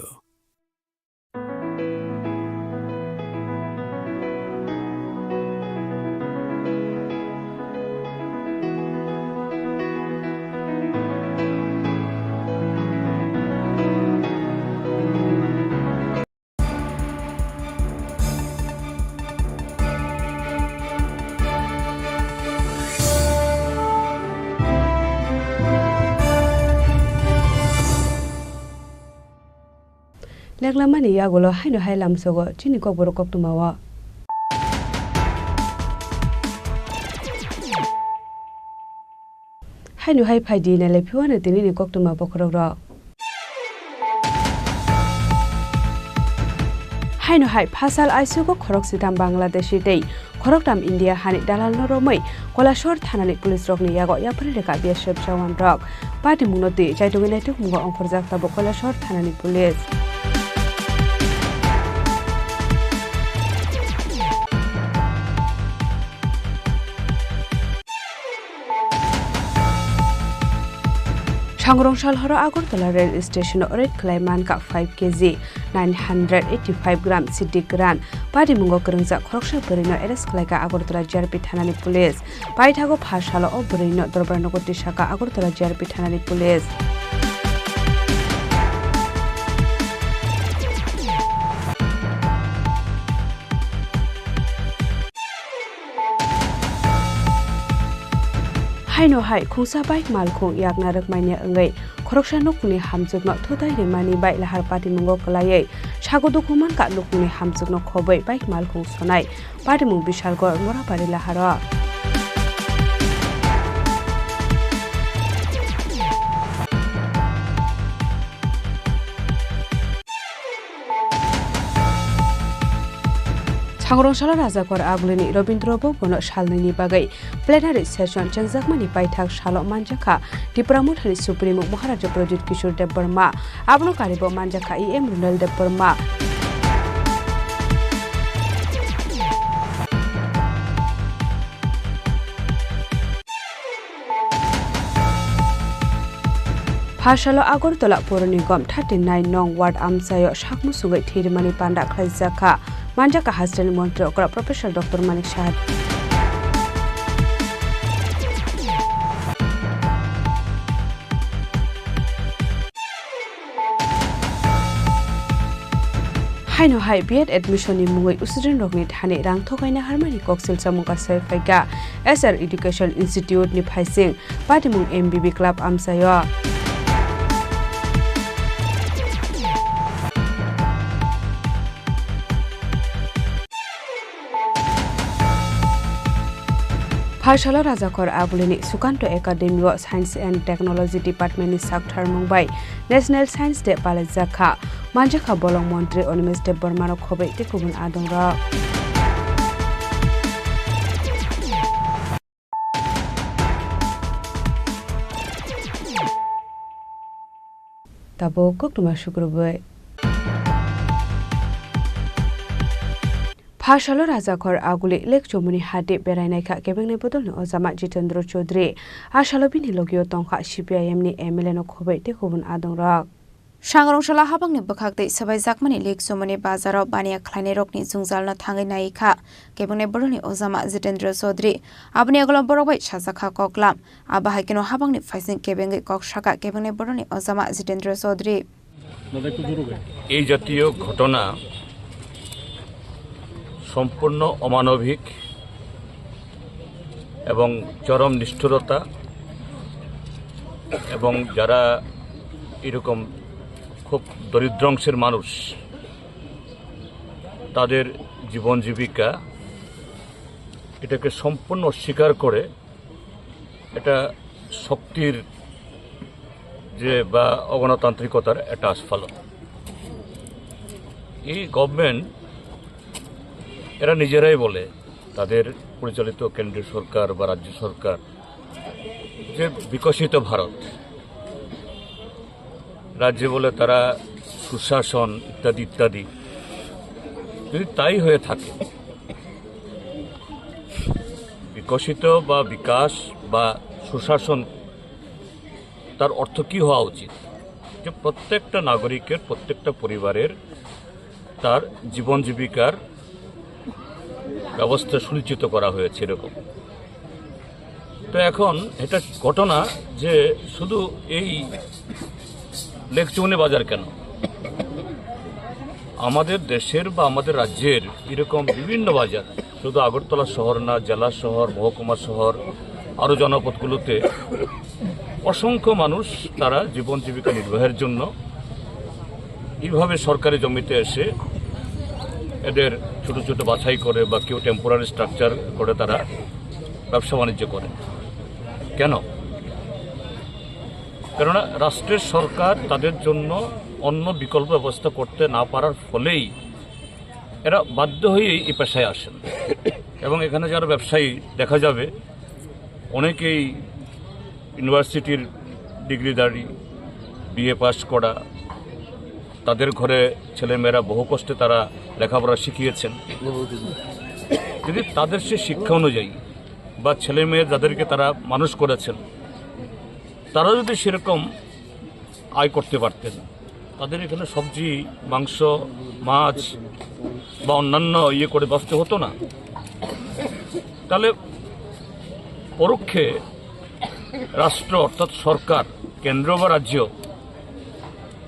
Leklamani yagulo haino hai lamsogo chini kokborok koktwmao. Haino hai phaidi nailai phiwano tinini koktwma bokhorokrok. Haino hai phasal aisugo khorok sitham Bangladeshi tei khoroktham India hani dalalno romwi Koilashahar thanani police rokni yago yapharwi rwkha B S F jawan rok. Patimungno twi chaitugwi naitukmungo ongkhorjak tabuk Koilashahar thanani police. Sangrong sal horo Agartala rail station o raid khlai mankha five K G, nine hundred eighty five gram sidik gran. Patimungo kwrwngjak khoroksa bwrwino arrest khlaikha Agartala G R P thanani police. Paithago pha salo o bwrwino dorbar nogo tisakha Agartala G R P thanani police. Haino hai khungsa bike malkhung yakna rwkmani wngwi khoroksa nukungni hamjwkno thutai rwmani bai lahar patimungo kwlaiwi sago dukhu mankha nukungni hamjwkno khobwi bike malkhung sonai patimung Bishalgarh Morabari laharo. Sangrong salo Rajakor Agulini Rabindra Bhabono salnwini bagwi plenary session chengjakmani paithak salo manjakha Tipra Mothani Supremo Maharaja Pradyut Kishore Debbarma, abono karibo manjakha E M Runal Debbarma. Phasalo Agartala Purani Gom thirty nine nong ward amchaio sakmusungwi thwirwmani panda khlaijakha, manjakha hasteni montri okra Professor Doctor Manik Saha. Haino hai B Ed admission ni mungwi student rokni thani rang thokaina harmani koksil samung kasai phaikha S R Education Institute ni phaising patimung M B B Club amchaio. Phaisalo Rajakhor Abulini Sukanto Academy o Science and Technology Department ni saktharmung bai National Science Day palaijak kha. Manjakha bolong montri Animesh Debbarma no khobwi tei kubun adongrok. Tabuk koktwma sukrubwi. Phasalo Rajakhor Aguli Lake Chomoni hati berainai kha kebengni bodolni ojama Jitendra Chaudhary. Asalo bini logio tongkha C P I M ni M L A no khobwi tei kubun adongrok. Sangrong salo habangni bwkhak tei swbaijakmani Lake Chomoni bazaro baniya khlainairokni jwngjalno thangwi nai kha kebengni bodolni ojama Jitendra Chaudhary. Aboni yagulo borok bai sajak kha koklam. Abo hai kheno habangni phaising kebengwi kok sakha kebengni bodolni ojama Jitendra Chaudhary. এই জাতীয় ঘটনা সম্পূর্ণ অমানবিক এবং চরম নিষ্ঠুরতা, এবং যারা এরকম খুব দরিদ্রাংশের মানুষ, তাদের জীবন জীবিকা এটাকে সম্পূর্ণ অস্বীকার করে এটা শক্তির যে বা অগণতান্ত্রিকতার একটা আস্ফালন। এই গভর্নমেন্ট এরা নিজেরাই বলে, তাদের পরিচালিত কেন্দ্রীয় সরকার বা রাজ্য সরকার, যে বিকশিত ভারত, রাজ্যে বলে তারা সুশাসন ইত্যাদি ইত্যাদি। যদি তাই হয়ে থাকে, বিকশিত বা বিকাশ বা সুশাসন, তার অর্থ কি হওয়া উচিত? যে প্রত্যেকটা নাগরিকের, প্রত্যেকটা পরিবারের তার জীবন জীবিকার ব্যবস্থা সুনিশ্চিত করা হয়েছে এরকম। তো এখন এটা ঘটনা যে শুধু এই লেকচুমনি বাজার কেন, আমাদের দেশের বা আমাদের রাজ্যের এরকম বিভিন্ন বাজার, শুধু আগরতলা শহর না, জেলা শহর, মহকুমা শহর, আরও জনপদগুলোতে অসংখ্য মানুষ তারা জীবন জীবিকা নির্বাহের জন্য এইভাবে সরকারি জমিতে এসে এদের ছোট ছোট বাছাই করে বা কেউ টেম্পোরারি স্ট্রাকচার করে তারা ব্যবসা বাণিজ্য করে। কেন? কেননা রাষ্ট্রের সরকার তাদের জন্য অন্য বিকল্প ব্যবস্থা করতে না পারার ফলেই এরা বাধ্য হয়েই এই পেশায় আসেন। এবং এখানে যারা ব্যবসায়ী দেখা যাবে, অনেকেই ইউনিভার্সিটির ডিগ্রিধারী, বিএ পাস করা, তাদের ঘরে ছেলেমেয়েরা বহু কষ্টে তারা লেখাপড়া শিখিয়েছেন। যদি তাদের সে শিক্ষা অনুযায়ী বা ছেলে মেয়ে যাদেরকে তারা মানুষ করেছেন, তারা যদি সেরকম আয় করতে পারতেন, তাদের এখানে সবজি, মাংস, মাছ বা অন্যান্য ইয়ে করে বাঁচতে হতো না। তাহলে পরোক্ষে রাষ্ট্র, অর্থাৎ সরকার, কেন্দ্র বা রাজ্য,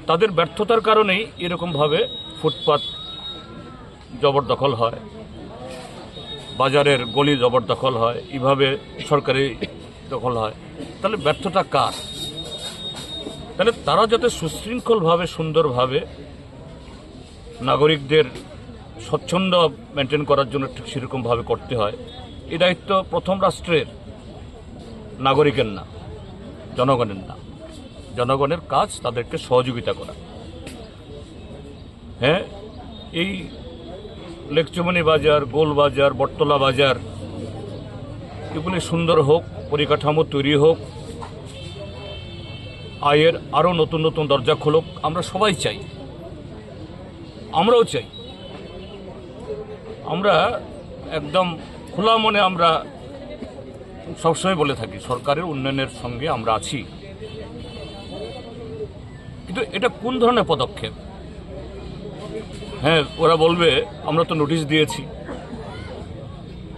তাদের ব্যর্থতার কারণেই এরকমভাবে ফুটপাত জবরদখল হয়, বাজারের গলি জবরদখল হয়, এইভাবে সরকারি দখল হয়, তাহলে ব্যর্থতা কার? তাহলে তারা যাতে সুশৃঙ্খলভাবে, সুন্দরভাবে নাগরিকদের স্বচ্ছন্দ মেনটেন করার জন্য ঠিক সেরকমভাবে করতে হয়, এই দায়িত্ব প্রথম রাষ্ট্রের, নাগরিকের না, জনগণের না। জনগণের কাজ তাদেরকে সহযোগিতা করা। হ্যাঁ, এই লেকচুমনি বাজার, গোল বাজার, বটতলা বাজার, এগুলি সুন্দর হোক, পরিকাঠামো তৈরি হোক, আয়ের আরও নতুন নতুন দরজা খুলুক, আমরা সবাই চাই, আমরাও চাই। আমরা একদম খোলা মনে আমরা সবসময় বলে থাকি, সরকারের উন্নয়নের সঙ্গে আমরা আছি। কিন্তু এটা কোন ধরনের পদক্ষেপ? হ্যাঁ, ওরা বলবে, "আমরা তো নোটিশ দিয়েছি,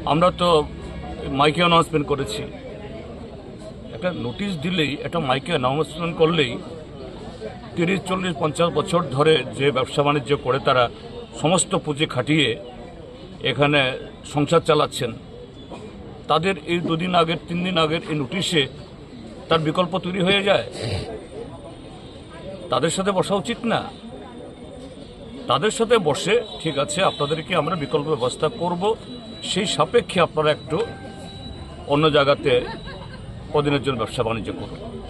আমরা তো মাইকে অ্যানাউন্সমেন্ট করেছি।" একটা নোটিশ দিলেই, একটা মাইকে অ্যানাউন্সমেন্ট করলেই তিরিশ, চল্লিশ, পঞ্চাশ বছর ধরে যে ব্যবসা বাণিজ্য করে তারা সমস্ত পুঁজি খাটিয়ে এখানে সংসার চালাচ্ছেন, তাদের এই দুদিন আগের, তিন দিন আগের এই নোটিশে তার বিকল্প তৈরি হয়ে যায়? তাদের সাথে বসা উচিত না? তাদের সাথে বসে, "ঠিক আছে, আপনাদেরকে আমরা বিকল্প ব্যবস্থা করব, সেই সাপেক্ষে আপনারা একটু অন্য জায়গাতে কদিনের জন্য ব্যবসা বাণিজ্য করুন।"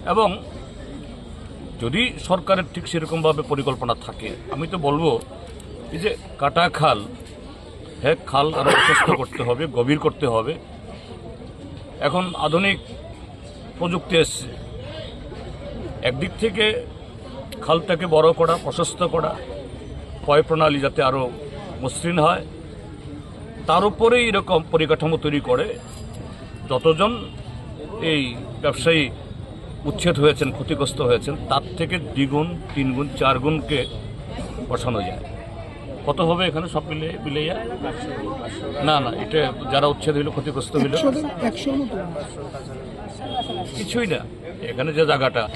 এবং যদি সরকারের ঠিক সেরকমভাবে পরিকল্পনা থাকে, আমি তো বলবো, এই যে কাটা খাল, হ্যাঁ, খাল আরো প্রশস্ত করতে হবে, গভীর করতে হবে। এখন আধুনিক প্রযুক্তি এসছে, একদিক থেকে খালটাকে বড় করা, প্রশস্ত করা, পয় প্রণালী যাতে আরো মসৃণ হয়, তার উপরেই এরকম পরিকাঠামো তৈরি করে যতজন এই ব্যবসায়ী উচ্ছেদ হয়েছেন, ক্ষতিগ্রস্ত হয়েছেন, তার থেকে দ্বিগুণ, তিন গুণ, চার গুণকে বসানো যায়। কত হবে এখানে সব মিলে, মিলিয়ে? না, না, এটা যারা উচ্ছেদ হইল, ক্ষতিগ্রস্ত হইল, একশো, একশোর মতো। কিছুই না, এখানে যে জায়গাটা।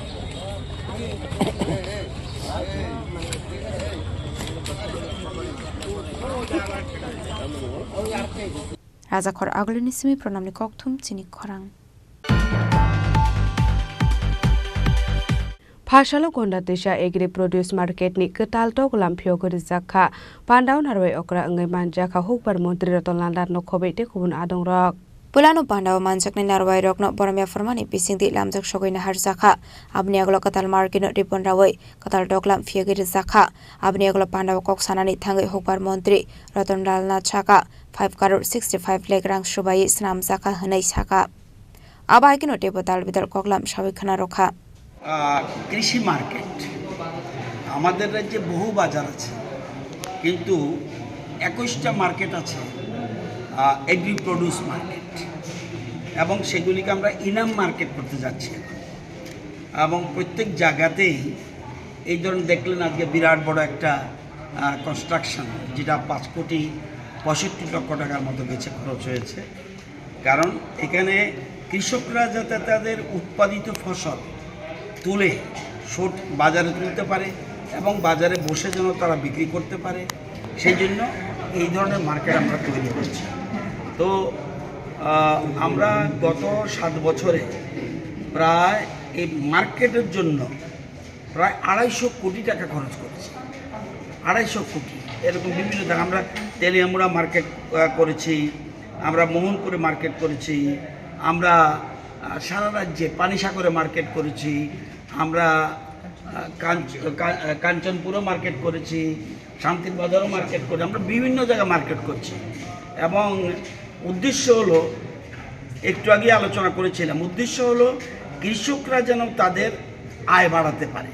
Rajakhor agulini simi pranamni kokthum chini khorang. Phasalo Gonda Teisa Agri Produce Market ni kwtal toklam phiyogwi rijak kha. Pandao narwai okra wngwi manjak kha hukbar montri Ratan Lal Nath no khobwi tei kubun adongrok. Pulano pandao manjaknai narwai rokno borom yaphar mani bisingtwi lamjak sogwi naharjak kha. Aboni aglo kwtal market no ribbon rawi kwtal toklam phiyogwi rijak kha. Aboni aglo pandao kok sanani thangwi hukbar montri Ratan Lal Nath saka five crore sixty five lakh rang subai swnamjak kha hwnwi saka. Abo hai kheno teibo dal bidal koklam sawi khna rwkha. আহ, কৃষি মার্কেট। আমাদের রাজ্যে বহু বাজার আছে, কিন্তু একুশটা মার্কেট আছে, আহ, agri produce market, এবং সেগুলিকে আমরা ইনাম মার্কেট করতে যাচ্ছি এখন। এবং প্রত্যেক জায়গাতেই এই ধরনের দেখলেন আজকে বিরাট বড় একটা, আহ, কনস্ট্রাকশন, যেটা পাঁচ কোটি পঁয়ষট্টি লক্ষ টাকার মতো গেছে, খরচ হয়েছে। কারণ এখানে কৃষকরা যাতে তাদের উৎপাদিত ফসল তুলে সঠ বাজারে তুলতে পারে এবং বাজারে বসে যেন তারা বিক্রি করতে পারে, সেই জন্য এই ধরনের মার্কেট আমরা তৈরি করছি। তো, আহ, আমরা গত সাত বছরে প্রায় এই মার্কেটের জন্য প্রায় আড়াইশো কোটি টাকা খরচ করেছি। আড়াইশো কোটি। এরকম বিভিন্ন জায়গা আমরা তেলিয়ামুড়া মার্কেট, আহ, করেছি, আমরা মোহনপুরে মার্কেট করেছি, আমরা, আহ, সারা রাজ্যে পানিসাগরে মার্কেট করেছি, আমরা, আহ, কাঞ্চ-, কা-, আহ, কাঞ্চনপুরও মার্কেট করেছি, শান্তির বাজারও মার্কেট করেছি, আমরা বিভিন্ন জায়গায় মার্কেট করছি। এবং উদ্দেশ্য হলো, একটু আগে আলোচনা করেছিলাম, উদ্দেশ্য হলো কৃষকরা যেন তাদের আয় বাড়াতে পারে।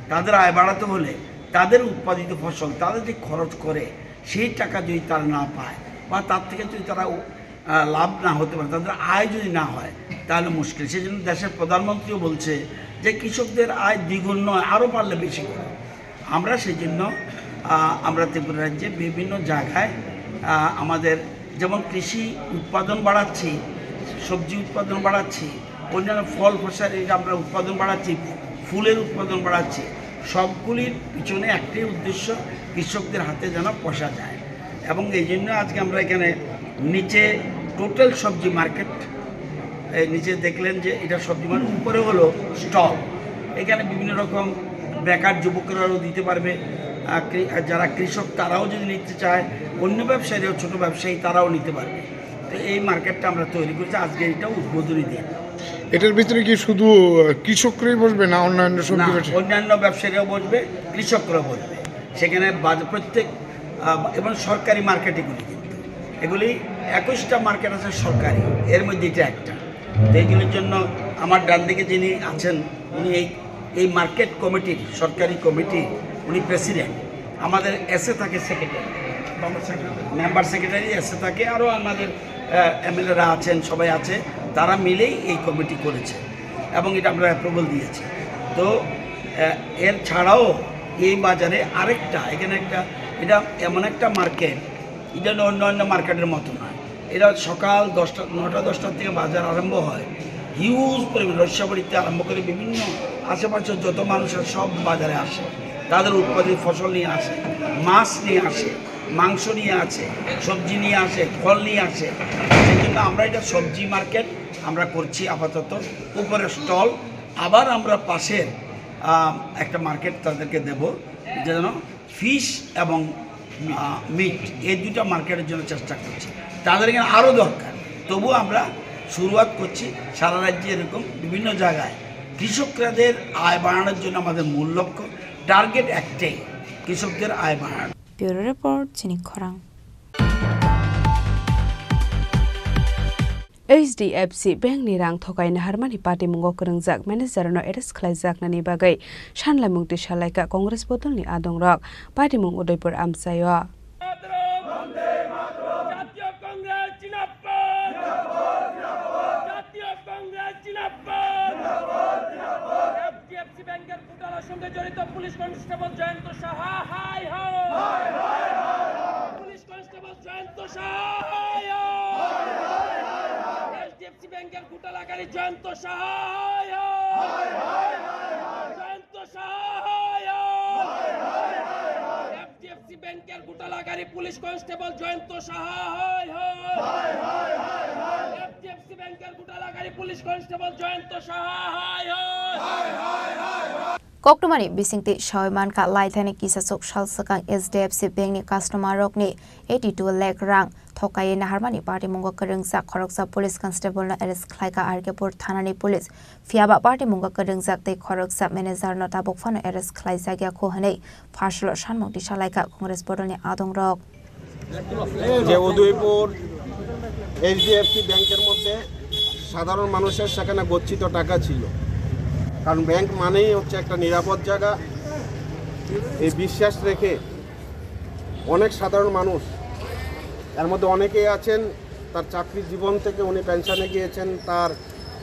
তাদের আয় বাড়াতে হলে তাদের উৎপাদিত ফসল, তাদের যে খরচ করে, সেই টাকা যদি তারা না পায় বা তার থেকে যদি তারা, আহ, লাভ না হতে পারে, তাদের আয় যদি না হয়, তাহলে মুশকিল। সেই জন্য দেশের প্রধানমন্ত্রীও বলছে যে কৃষকদের আয় দ্বিগুণ নয়, আরও পারলে বেশি করে। আমরা সেই জন্য, আহ, আমরা ত্রিপুরা রাজ্যে বিভিন্ন জায়গায়, আহ, আমাদের যেমন কৃষি উৎপাদন বাড়াচ্ছি, সবজি উৎপাদন বাড়াচ্ছি, অন্যান্য ফল ফসলের আমরা উৎপাদন বাড়াচ্ছি, ফুলের উৎপাদন বাড়াচ্ছি, সবগুলির পিছনে একটাই উদ্দেশ্য, কৃষকদের হাতে যেন পয়সা যায়। এবং এই জন্য আজকে আমরা এখানে নিচে টোটাল সবজি মার্কেট, এই নিচে দেখলেন যে এটা সবজি মার্কেট, উপরে হলো স্টল, এখানে বিভিন্ন রকম বেকার যুবকরাও দিতে পারবে, আহ, কৃ-, যারা কৃষক তারাও যদি নিতে চায়, অন্য ব্যবসায়ীরাও, ছোট ব্যবসায়ী তারাও নিতে পারবে। তো এই মার্কেটটা আমরা তৈরি করছি, আজকে এটা উদ্বোধনী দিন। এটার ভিতরে কি শুধু, আহ, কৃষকরাই বসবে না অন্যান্য সবজি না, ব্যবসায়ী? অন্যান্য ব্যবসায়ীরাও বসবে, কৃষকরাও বসবে। সেখানে বাজ-, প্রত্যেক, আহ, এবং সরকারি মার্কেট এগুলি কিন্তু। এগুলি একুশটা মার্কেট আছে সরকারি, এর মধ্যে এটা একটা। তো এইগুলির জন্য আমার ডান দিকে যিনি আছেন, উনি এই, এই মার্কেট কমিটির, সরকারি কমিটির উনি প্রেসিডেন্ট। আমাদের এসএ থাকে সেক্রেটারি, মেম্বার সেক্রেটারি এসএ থাকে, আরও আমাদের, আহ, এমএলএরা আছেন, সবাই আছে, তারা মিলেই এই কমিটি করেছে এবং এটা আমরা অ্যাপ্রুভাল দিয়েছি। তো, আহ, এর ছাড়াও এই বাজারে আরেকটা, এখানে একটা, এটা এমন একটা মার্কেট, এটা অন্য অন্য মার্কেটের মতো নয়। এটা সকাল দশটা, নটা দশটার থেকে বাজার আরম্ভ হয়। হিউজ পরিমাণ রসিয়াবাড়িতে আরম্ভ করে বিভিন্ন আশেপাশের যত মানুষ আছে সব বাজারে আসে, তাদের উৎপাদিত ফসল নিয়ে আসে, মাছ নিয়ে আসে, মাংস নিয়ে আসে, সবজি নিয়ে আসে, ফল নিয়ে আসে। সেই জন্য আমরা এটা সবজি মার্কেট আমরা করছি আপাতত, উপরে স্টল। আবার আমরা পাশের, আহ, একটা মার্কেট তাদেরকে দেব, যেন ফিশ এবং, আহ, মিট, এই দুইটা মার্কেটের জন্য চেষ্টা করছি। তাদের এখানে আরও দরকার, তবুও আমরা শুরুয়াত করছি। সারা রাজ্যে এরকম বিভিন্ন জায়গায় কৃষকদের আয় বাড়ানোর জন্য আমাদের মূল লক্ষ্য, টার্গেট একটাই, কৃষকদের আয় বাড়ানো। Bureau Report, Chini Khorang. H D F C Bank ni rang thokai naharmani patimungo kwrwngjak manager no arrest khlaijaknani bagwi sanlaimung twi salaikha Congress bodolni adongrok. Patimung Udaipur amchaio. জাতীয় কংগ্রেস জিন্দাবাদ। জাতীয় কংগ্রেস জিন্দাবাদ। H D F C ব্যাংকের ঘোটালার সঙ্গে জড়িত police constable Jayanta সাহা, হায় হায়। Police constable Jayanta সাহা, হায় হায়। H D F C ব্যাংকের ঘোটালাকারী জয়ন্ত সাহা, হায় হায়। জয়ন্ত সাহা, হায় হায়। H D F C ব্যাংকের ঘোটালাকারী পুলিশ কনস্টেবল জয়ন্ত সাহা, হায় হায়। H D F C ব্যাংকের ঘোটালাকারী Police Constable Jayanta Saha, hai, hai. Koktwmani bisingtwi sawi mankha, laithani kisachuk sal swkang H D F C Bank ni customer rokni eighty two lakh rang thokaiwi naharmani patimungo kwrwngjak khoroksa police constable no arrest khlaikha R K Pur thanani police. Phiyaba patimungo kwrwngjak tei khoroksa manager no tabuk phano arrest khlaijakya kho hwnwi pharsalo sanmung tisalaikha Congress bodolni adongrok. যে উদয়পুর এইচডিএফসি ব্যাংকের মধ্যে সাধারণ মানুষের সেখানে গচ্ছিত টাকা ছিল, কারণ ব্যাংক মানেই হচ্ছে একটা নিরাপদ জায়গা। এই বিশ্বাস রেখে অনেক সাধারণ মানুষ, এর মধ্যে অনেকেই আছেন তার চাকরি জীবন থেকে উনি পেনশনে গিয়েছেন, তার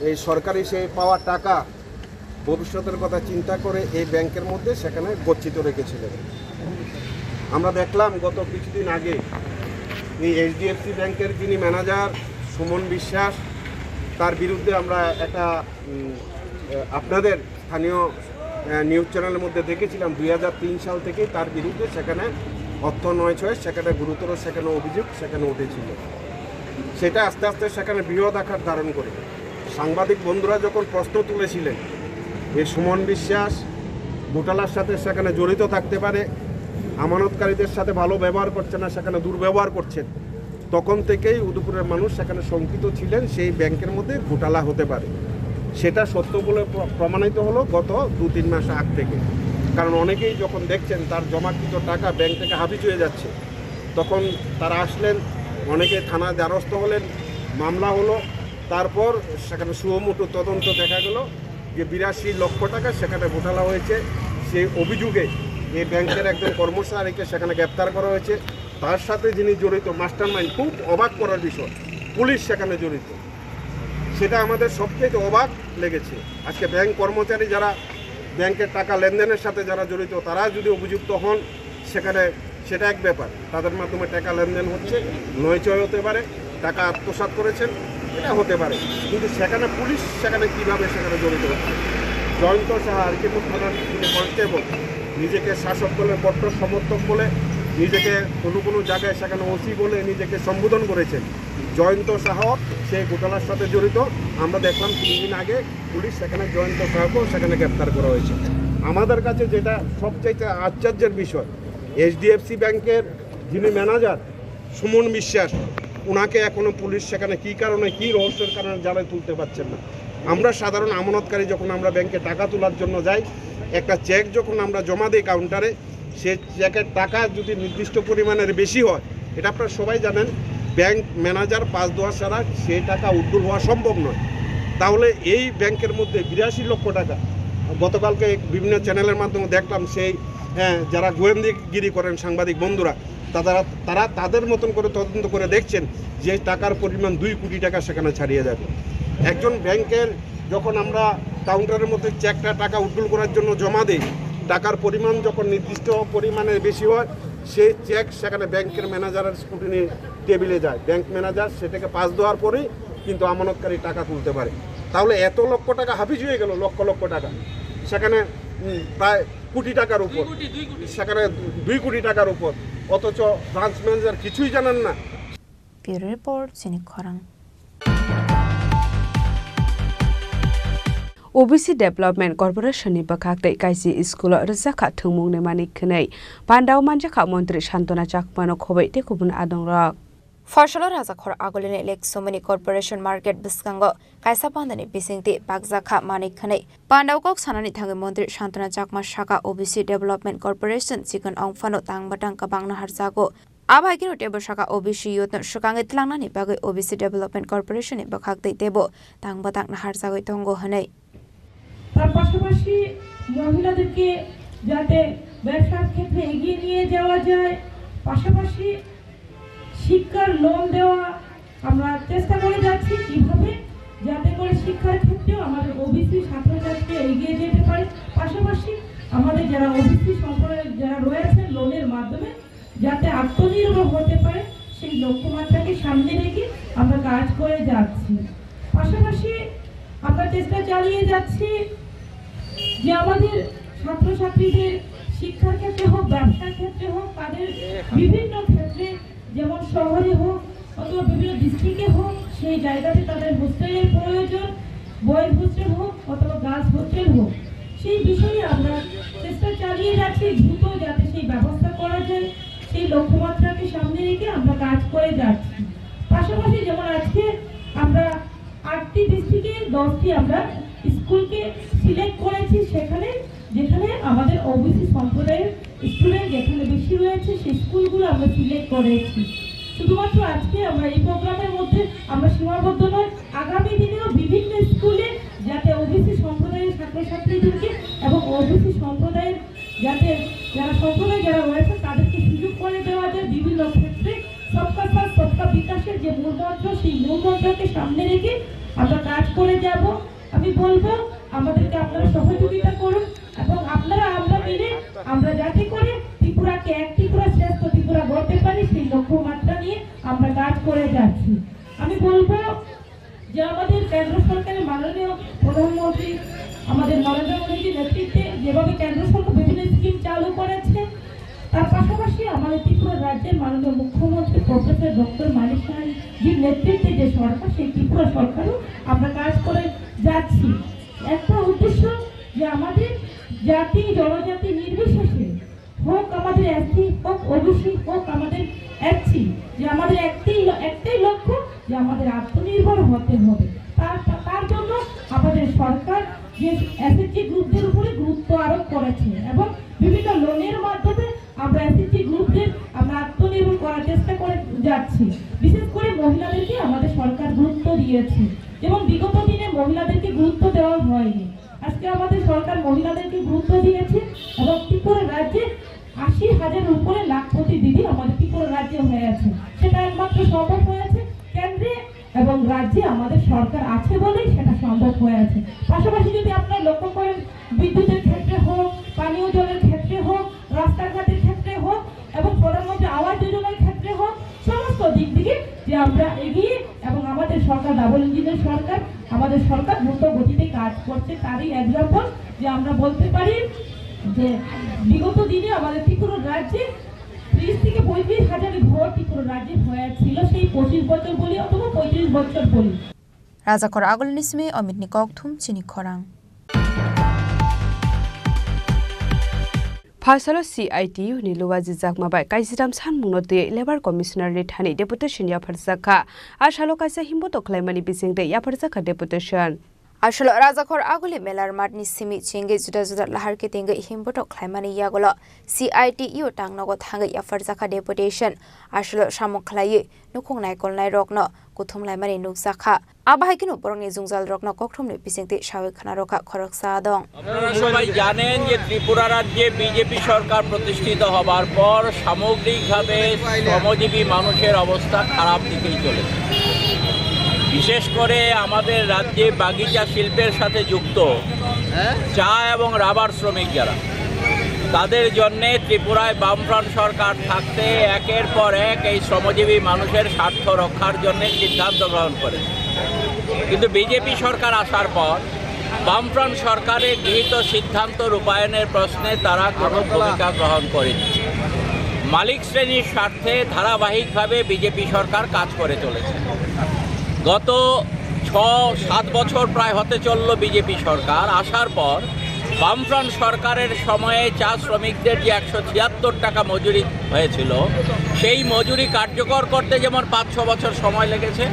এই সরকারি সেই পাওয়া টাকা ভবিষ্যতের কথা চিন্তা করে এই ব্যাংকের মধ্যে সেখানে গচ্ছিত রেখেছিলেন। আমরা দেখলাম গত কিছুদিন আগে এই এইচডিএফসি ব্যাংকের যিনি ম্যানেজার সুমন বিশ্বাস, তার বিরুদ্ধে আমরা একটা, উম, আহ, আপনাদের স্থানীয়, আহ, নিউজ চ্যানেলের মধ্যে দেখেছিলাম, দুই হাজার তিন সাল থেকে তার বিরুদ্ধে সেখানে অর্থ নয় ছয় সেখানে গুরুতর সেখানে অভিযোগ সেখানে উঠেছিল। সেটা আস্তে আস্তে সেখানে বৃহৎ আকার ধারণ করে। সাংবাদিক বন্ধুরা যখন প্রশ্ন তুলেছিলেন যে সুমন বিশ্বাস ঘোটালার সাথে সেখানে জড়িত থাকতে পারে, আমানতকারীদের সাথে ভালো ব্যবহার করছে না, সেখানে দুর্ব্যবহার করছেন, তখন থেকেই উদয়পুরের মানুষ সেখানে শঙ্কিত ছিলেন, সেই ব্যাংকের মধ্যে ঘোটালা হতে পারে। সেটা সত্য বলে প্র-, প্রমাণিত হলো গত দু তিন মাস আগ থেকে। কারণ অনেকেই যখন দেখছেন তার জমাকৃত টাকা ব্যাংক থেকে হাফিজ হয়ে যাচ্ছে, তখন তারা আসলেন, অনেকে থানায় দ্বারস্থ হলেন, মামলা হলো। তারপর সেখানে সুমোটো তদন্ত দেখা গেল যে বিরাশি লক্ষ টাকা সেখানে ঘোটালা হয়েছে। সেই অভিযোগে এই ব্যাংকের একজন কর্মচারীকে সেখানে গ্রেপ্তার করা হয়েছে। তার সাথে যিনি জড়িত মাস্টারমাইন্ড, খুব অবাক করার বিষয়, পুলিশ সেখানে জড়িত, সেটা আমাদের সবচেয়ে অবাক লেগেছে। আজকে ব্যাংক কর্মচারী যারা ব্যাংকের টাকা লেনদেনের সাথে যারা জড়িত, তারা যদি অভিযুক্ত হন, সেখানে সেটা এক ব্যাপার, তাদের মাধ্যমে টাকা লেনদেন হচ্ছে, নয় ছয় হতে পারে, টাকা আত্মসাৎ করেছেন, এটা হতে পারে। কিন্তু সেখানে পুলিশ সেখানে কিভাবে সেখানে জড়িত হচ্ছে? জয়ন্ত সাহা, আর কে থানার যিনি কনস্টেবল, নিজেকে শাসক দলের কট্টর সমর্থক বলে, নিজেকে কোনো কোনো জায়গায় সেখানে ওসি বলে নিজেকে সম্বোধন করেছেন। জয়ন্ত সাহা সেই ঘোটালার সাথে জড়িত। আমরা দেখলাম তিন দিন আগে পুলিশ সেখানে জয়ন্ত সাহাকেও সেখানে গ্রেপ্তার করা হয়েছে। আমাদের কাছে যেটা সবচাইতে আশ্চর্যের বিষয়, এইচডিএফসি ব্যাংকের যিনি ম্যানেজার সুমন বিশ্বাস, ওনাকে এখনো পুলিশ সেখানে কী কারণে, কী রহস্যের কারণে জালে তুলতে পারছেন না। আমরা সাধারণ আমানতকারী যখন আমরা ব্যাংকে টাকা তোলার জন্য যাই, একটা চেক যখন আমরা জমা দিই কাউন্টারে, সে চেকের টাকা যদি নির্দিষ্ট পরিমাণের বেশি হয়, এটা আপনারা সবাই জানেন, ব্যাংক ম্যানেজার পাস দেওয়া ছাড়া সে টাকা উড্ডুল হওয়া সম্ভব নয়। তাহলে এই ব্যাংকের মধ্যে বিরাশি লক্ষ টাকা, গতকালকে বিভিন্ন চ্যানেলের মাধ্যমে দেখলাম, সেই, হ্যাঁ, যারা গোয়েন্দাগিরি করেন সাংবাদিক বন্ধুরা, তারা, তারা তাদের মতন করে তদন্ত করে দেখছেন যে টাকার পরিমাণ দুই কোটি টাকা সেখানে ছাড়িয়ে যাবে। একজন ব্যাংকের যখন আমরা কাউন্টারের মধ্যে চেকটা, টাকা উড্ডুল করার জন্য জমা দেই, টাকার পরিমাণ যখন নির্দিষ্ট পরিমাণে বেশি হয়, সেই চেক সেখানে ব্যাংকের ম্যানেজারের স্ক্রুটিনি টেবিলে যায়। ব্যাংক ম্যানেজার সেটাকে পাস দেওয়ার পরেই কিন্তু আমানতকারী টাকা তুলতে পারে। তাহলে এত লক্ষ টাকা হাফিজ হয়ে গেল, লক্ষ লক্ষ টাকা, সেখানে, উম, প্রায় কোটি টাকার উপর, সেখানে দুই কোটি টাকার উপর, অথচ ব্রাঞ্চ ম্যানেজার কিছুই জানেন না। Bureau Report, Chini Khorang. O B C Development Corporation ni bwkhak tei kaisi school o rwjakha thwngmung ni mani khwnwi pandao manjakha Montri Santona Chakma no khoboi tei kubun adongrok. Phorsalo Rajakhor Agulini Lake Somoni Corporation Market bwskango kaisa pandani bisingtwi bakjakha mani khwnwi pandao kok sanani thangwi Montri Santona Chakma saka O B C Development Corporation chikon ongphano tang bwtang kwbangno harjago. Abo hai kheno teibo saka O B C youth no swkangwi tlangnani bagwi O B C Development Corporation ni bwkhak tei teibo tang bwtang naharjagwi tongo hwnwi. তার পাশাপাশি মহিলাদেরকে যাতে ব্যবসার ক্ষেত্রে এগিয়ে নিয়ে যাওয়া যায়, পাশাপাশি শিক্ষার লোন দেওয়া, আমরা চেষ্টা করে যাচ্ছি কিভাবে যাতে করে শিক্ষার ক্ষেত্রেও আমাদের ওবিসি ছাত্রছাত্রীরা এগিয়ে যেতে পারে। পাশাপাশি আমাদের যারা ওবিসি সম্প্রদায়ের যারা রয়েছেন লোনের মাধ্যমে যাতে আত্মনির্ভর হতে পারে, সেই লক্ষ্যমাত্রাকে সামনে রেখে আমরা কাজ করে যাচ্ছি। পাশাপাশি আমরা চেষ্টা চালিয়ে যাচ্ছি যে আমাদের ছাত্রছাত্রীদের শিক্ষার ক্ষেত্রে হোক, ব্যবসার ক্ষেত্রে হোক, তাদের বিভিন্ন ক্ষেত্রে, যেমন শহরে হোক অথবা বিভিন্ন ডিস্ট্রিক্টে হোক, এই জায়গাতে তাদের হোস্টেলের প্রয়োজন, বয়েজ হোস্টেল হোক অথবা গার্লস হোস্টেল হোক, সেই বিষয়ে আমরা চেষ্টা চালিয়ে যাচ্ছি দ্রুত যাতে সেই ব্যবস্থা করা যায়। সেই লক্ষ্যমাত্রাকে সামনে রেখে আমরা কাজ করে যাচ্ছি। পাশাপাশি যেমন আজকে আমরা আটটি ডিস্ট্রিক্টে দশটি আমরা স্কুলকে সিলেক্ট করেছি, সেখানে যেখানে আমাদের ওবিসি সম্প্রদায়ের স্টুডেন্ট যেখানে বেশি রয়েছে সেই স্কুলগুলো আমরা সিলেক্ট করেছি। শুধুমাত্র আজকে আমরা এই প্রোগ্রামের মধ্যে আমরা সীমাবদ্ধ নয়, আগামী দিনেও বিভিন্ন স্কুলে যাতে ওবিসি সম্প্রদায়ের ছাত্রছাত্রীদেরকে এবং ওবিসি সম্প্রদায়ের যাতে যারা সম্প্রদায় যারা রয়েছে তাদেরকে সুযোগ করে দেওয়া যায় বিভিন্ন ক্ষেত্রে। সবকা সাথ সবকা বিকাশের যে মূল মন্ত্র, সেই মূল মন্ত্রকে সামনে রেখে আমরা কাজ করে যাব। আমি বলবো আমাদেরকে আপনারা সহযোগিতা করুন এবং আপনারা আমরা মিলে আমরা যাতে করে ত্রিপুরাকে এক ত্রিপুরা শ্রেষ্ঠ ত্রিপুরা গড়তে পারি সেই লক্ষ্যমাত্রা নিয়ে আমরা কাজ করে যাচ্ছি। আমি বলবো যে আমাদের কেন্দ্র সরকারের মাননীয় প্রধানমন্ত্রী আমাদের নরেন্দ্র মোদীজির নেতৃত্বে যেভাবে কেন্দ্র সরকার বিভিন্ন স্কিম চালু করেছে, তার পাশাপাশি আমাদের ত্রিপুরা রাজ্যের মাননীয় মুখ্যমন্ত্রী প্রফেসর ডক্টর মানিক সাহাজির নেতৃত্বে যে সরকার, সেই ত্রিপুরা সরকারও আমরা কাজ করে যাচ্ছি। একটা উদ্দেশ্য যে আমাদের জাতি জনজাতি নির্বিশেষে হোক আমাদের এসসি, হোক ওবিসি, হোক আমাদের এসসি, যে আমাদের একটাই ল-, একটাই লক্ষ্য যে আমাদের আত্মনির্ভর হতে হবে। তার, তার জন্য আমাদের সরকার যে এসএইচজি গ্রুপদের উপরে গুরুত্ব আরোপ করেছে এবং বিভিন্ন লোনের মাধ্যমে আমরা এসএইচজি গ্রুপদের আমরা আত্মনির্ভর করার চেষ্টা করে যাচ্ছি। বিশেষ করে মহিলাদেরকে আমাদের সরকার গুরুত্ব দিয়েছে, যেমন বিগত দিনে মহিলাদেরকে গুরুত্ব দেওয়া হয়নি। আজকে আমাদের সরকার মহিলাদেরকে গুরুত্ব দিয়েছে এবং ত্রিপুরা রাজ্যে আশি হাজারের উপরে লাখপতি দিদি আমাদের ত্রিপুরা রাজ্যে হয়ে আছে। সেটা একমাত্র সম্ভব হয়েছে কেন্দ্রে এবং রাজ্যে আমাদের সরকার আছে বলেই সেটা সম্ভব হয়ে আছে। পাশাপাশি যদি আপনারা লক্ষ্য করেন, বিদ্যুতের ক্ষেত্রে হোক, পানীয় জলের ক্ষেত্রে হোক, রাস্তাঘাটের ক্ষেত্রে হোক এবং প্রধানমন্ত্রী আবাস যোজনার ক্ষেত্রে হোক, সমস্ত দিক থেকে যে আমরা এগিয়ে এবং আমাদের সরকার ডাবল ইঞ্জিনের সরকার, আমাদের সরকার দ্রুত গতিতে কাজ করছে। তারই এক্সাম্পল যে আমরা বলতে পারি যে বিগত দিনে আমাদের ত্রিপুরা রাজ্যে ত্রিশ থেকে পঁয়ত্রিশ হাজার ঘর ত্রিপুরা রাজ্যে হয়ে ছিল, সেই পঁচিশ বছর বলি অথবা পঁয়ত্রিশ বছর বলি। Rajakhor Agulini simi Omitni kokthum chini khorang. Phasalo C I T U ni Luwaji Jakma bai Kaijiram sanmungno twi Labour Commissioner ni thani deputation yapharjakha. A salo kaisa himbotok khlaimani bisingtwi yapharjakha deputation. Aswlo Rajakhor Aguli Melar Math ni simi chingwi juda juda lahar kitingwi himbotok khlaimani yagulo C I T U tangnogo thangwi yapharjakha deputation. Aswlo samung khlaiwi nukhung naikolnai rokno kuthum laimani nukjakha. Abo hai kheno borokni jwngjal rokno kokthumni bisingtwi sawi khna rwkha khoroksa dong. আপনারা সবাই জানেন যে ত্রিপুরা রাজ্যে বিজেপি সরকার প্রতিষ্ঠিত হবার পর সামগ্রিকভাবে শ্রমজীবী মানুষের অবস্থা খারাপ দিকেই চলেছে। বিশেষ করে আমাদের রাজ্যে বাগিচা শিল্পের সাথে যুক্ত চা এবং রাবার শ্রমিক যারা, তাদের জন্যে ত্রিপুরায় বামফ্রন্ট সরকার থাকতে একের পর এক এই শ্রমজীবী মানুষের স্বার্থ রক্ষার জন্য সিদ্ধান্ত গ্রহণ করে। কিন্তু বিজেপি সরকার আসার পর বামফ্রন্ট সরকারের গৃহীত সিদ্ধান্ত রূপায়ণের প্রশ্নে তারা কোনো ভূমিকা গ্রহণ করেনি। মালিক শ্রেণীর স্বার্থে ধারাবাহিকভাবে বিজেপি সরকার কাজ করে চলেছে। গত ছ সাত বছর প্রায় হতে চলল বিজেপি সরকার আসার পর বামফ্রন্ট সরকারের সময়ে চা শ্রমিকদের যে একশো ছিয়াত্তর টাকা মজুরি হয়েছিল, সেই মজুরি কার্যকর করতে যেমন পাঁচ ছ বছর সময় লেগেছে,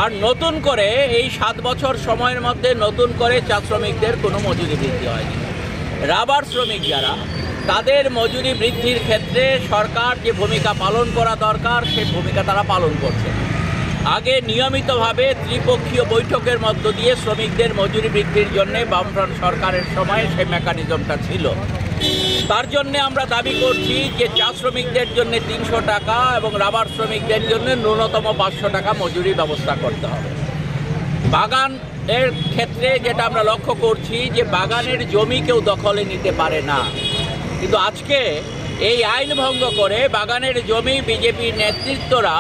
আর নতুন করে এই সাত বছর সময়ের মধ্যে নতুন করে চা শ্রমিকদের কোনো মজুরি বৃদ্ধি হয়নি। রাবার শ্রমিক যারা, তাদের মজুরি বৃদ্ধির ক্ষেত্রে সরকার যে ভূমিকা পালন করা দরকার, সেই ভূমিকা তারা পালন করছে। আগে নিয়মিতভাবে ত্রিপক্ষীয় বৈঠকের মধ্য দিয়ে শ্রমিকদের মজুরি বৃদ্ধির জন্য বামফ্রন্ট সরকারের সময় সেই মেকানিজমটা ছিল। তার জন্য আমরা দাবি করছি যে চা শ্রমিকদের জন্য তিনশো টাকা এবং রাবার শ্রমিকদের জন্য ন্যূনতম পাঁচশো টাকা মজুরি ব্যবস্থা করতে হবে। বাগান এর ক্ষেত্রে যেটা আমরা লক্ষ্য করছি যে বাগানের জমি কেউ দখলে নিতে পারে না, কিন্তু আজকে এই আইন ভঙ্গ করে বাগানের জমি বিজেপির নেতৃত্বরা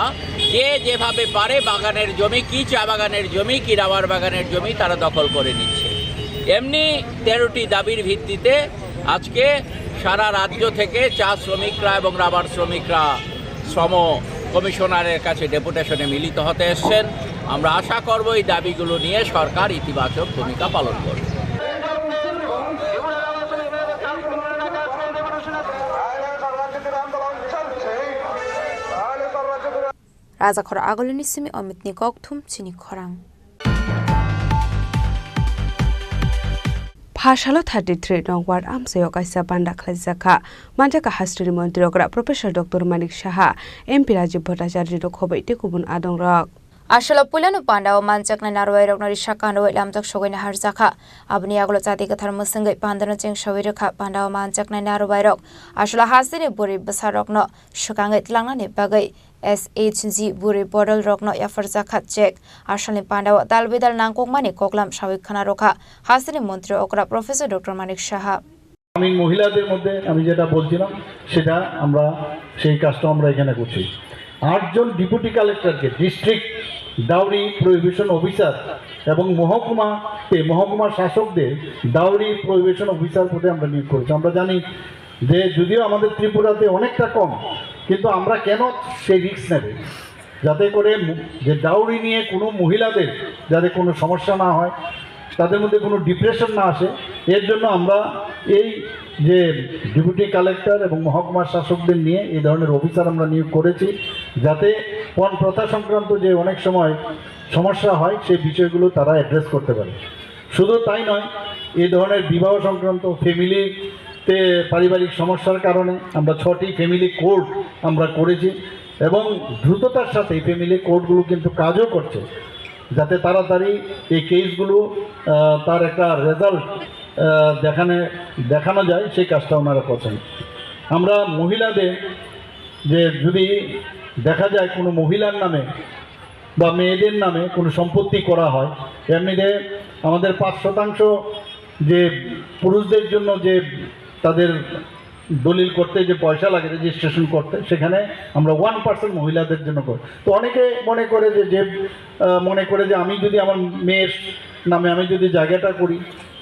যে যেভাবে পারে বাগানের জমি, কি চা বাগানের জমি, কি রাবার বাগানের জমি তারা দখল করে নিচ্ছে। এমনি তেরোটি দাবির ভিত্তিতে আজকে সারা রাজ্য থেকে চা শ্রমিকরা এবং রাবার শ্রমিকরা শ্রম কমিশনারের কাছে ডেপুটেশনে মিলিত হতে এসছেন। আমরা আশা করব এই দাবিগুলো নিয়ে সরকার ইতিবাচক ভূমিকা পালন করবে। Rajakhor Agulini simi Omitni kokthum chini khorang. Phasalo thirty three nong ward amchaio kaisa banda khlaijak kha. Manjakha hasteni montri okra Professor Doctor Manik Saha, M P Rajiv Bhattacharya no khoboi tei kubun adongrok. Aswla puilano pandao manjaknai narwai rokno risa kanwi lamjak sogwi naharjakha. Aboni yagulo chati kwthar mwswngwi pandano chengsawi rwkha. Pandao manjaknai narwai rok aswla hasteni bwrwi bwsa rokno swkangwi tlangnani bagwi S H G bwrwi bodol rokno yapharjakha chek. Aswlani pandao dal bidal nangkukmani koklam sawi khna rwkha hasteni montri okra Professor Doctor Manik Saha. গ্রামীণ মহিলাদের মধ্যে আমি যেটা বলছিলাম, সেটা আমরা, সেই কাজটা আমরা এখানে করছি। আটজন ডেপুটি কালেক্টরকে, ডিস্ট্রিক্ট ডাউরি প্রহিবিশন অফিসার এবং মহকুমাতে, মহকুমা শাসকদের ডাউরি প্রহিবিশন অফিসার পদে আমরা নিয়োগ করেছি। আমরা জানি যে যদিও আমাদের ত্রিপুরাতে অনেকটা কম, কিন্তু আমরা কেন সেই রিস্ক নেবে? যাতে করে মু-, যে ডাউরি নিয়ে কোনো মহিলাদের যাতে কোনো সমস্যা না হয়, তাদের মধ্যে কোনো ডিপ্রেশন না আসে, এর জন্য আমরা এই যে ডেপুটি কালেক্টর এবং মহকুমা শাসকদের নিয়ে এই ধরনের অফিসার আমরা নিয়োগ করেছি, যাতে পণ প্রথা সংক্রান্ত যে অনেক সময় সমস্যা হয়, সেই বিষয়গুলো তারা অ্যাড্রেস করতে পারে। শুধু তাই নয়, এই ধরনের বিবাহ সংক্রান্ত, ফ্যামিলিতে পারিবারিক সমস্যার কারণে আমরা ছটি ফ্যামিলি কোর্ট আমরা করেছি এবং দ্রুততার সাথে এই ফ্যামিলি কোর্টগুলো কিন্তু কাজও করছে, যাতে তাড়াতাড়ি এই কেসগুলো, আহ, তার একটা রেজাল্ট, আহ, দেখানে, দেখানো যায়, সেই কাজটা ওনারা করছেন। আমরা মহিলাদের যে যদি দেখা যায় কোনো মহিলার নামে বা মেয়েদের নামে কোনো সম্পত্তি করা হয়, এমনিতে আমাদের পাঁচ শতাংশ যে পুরুষদের জন্য যে তাদের দলিল করতে যে পয়সা লাগে রেজিস্ট্রেশন করতে, সেখানে আমরা ওয়ান পার্সেন্ট মহিলাদের জন্য করি। তো অনেকে মনে করে যে, যে, আহ, মনে করে যে আমি যদি আমার মেয়ের নামে আমি যদি জায়গাটা করি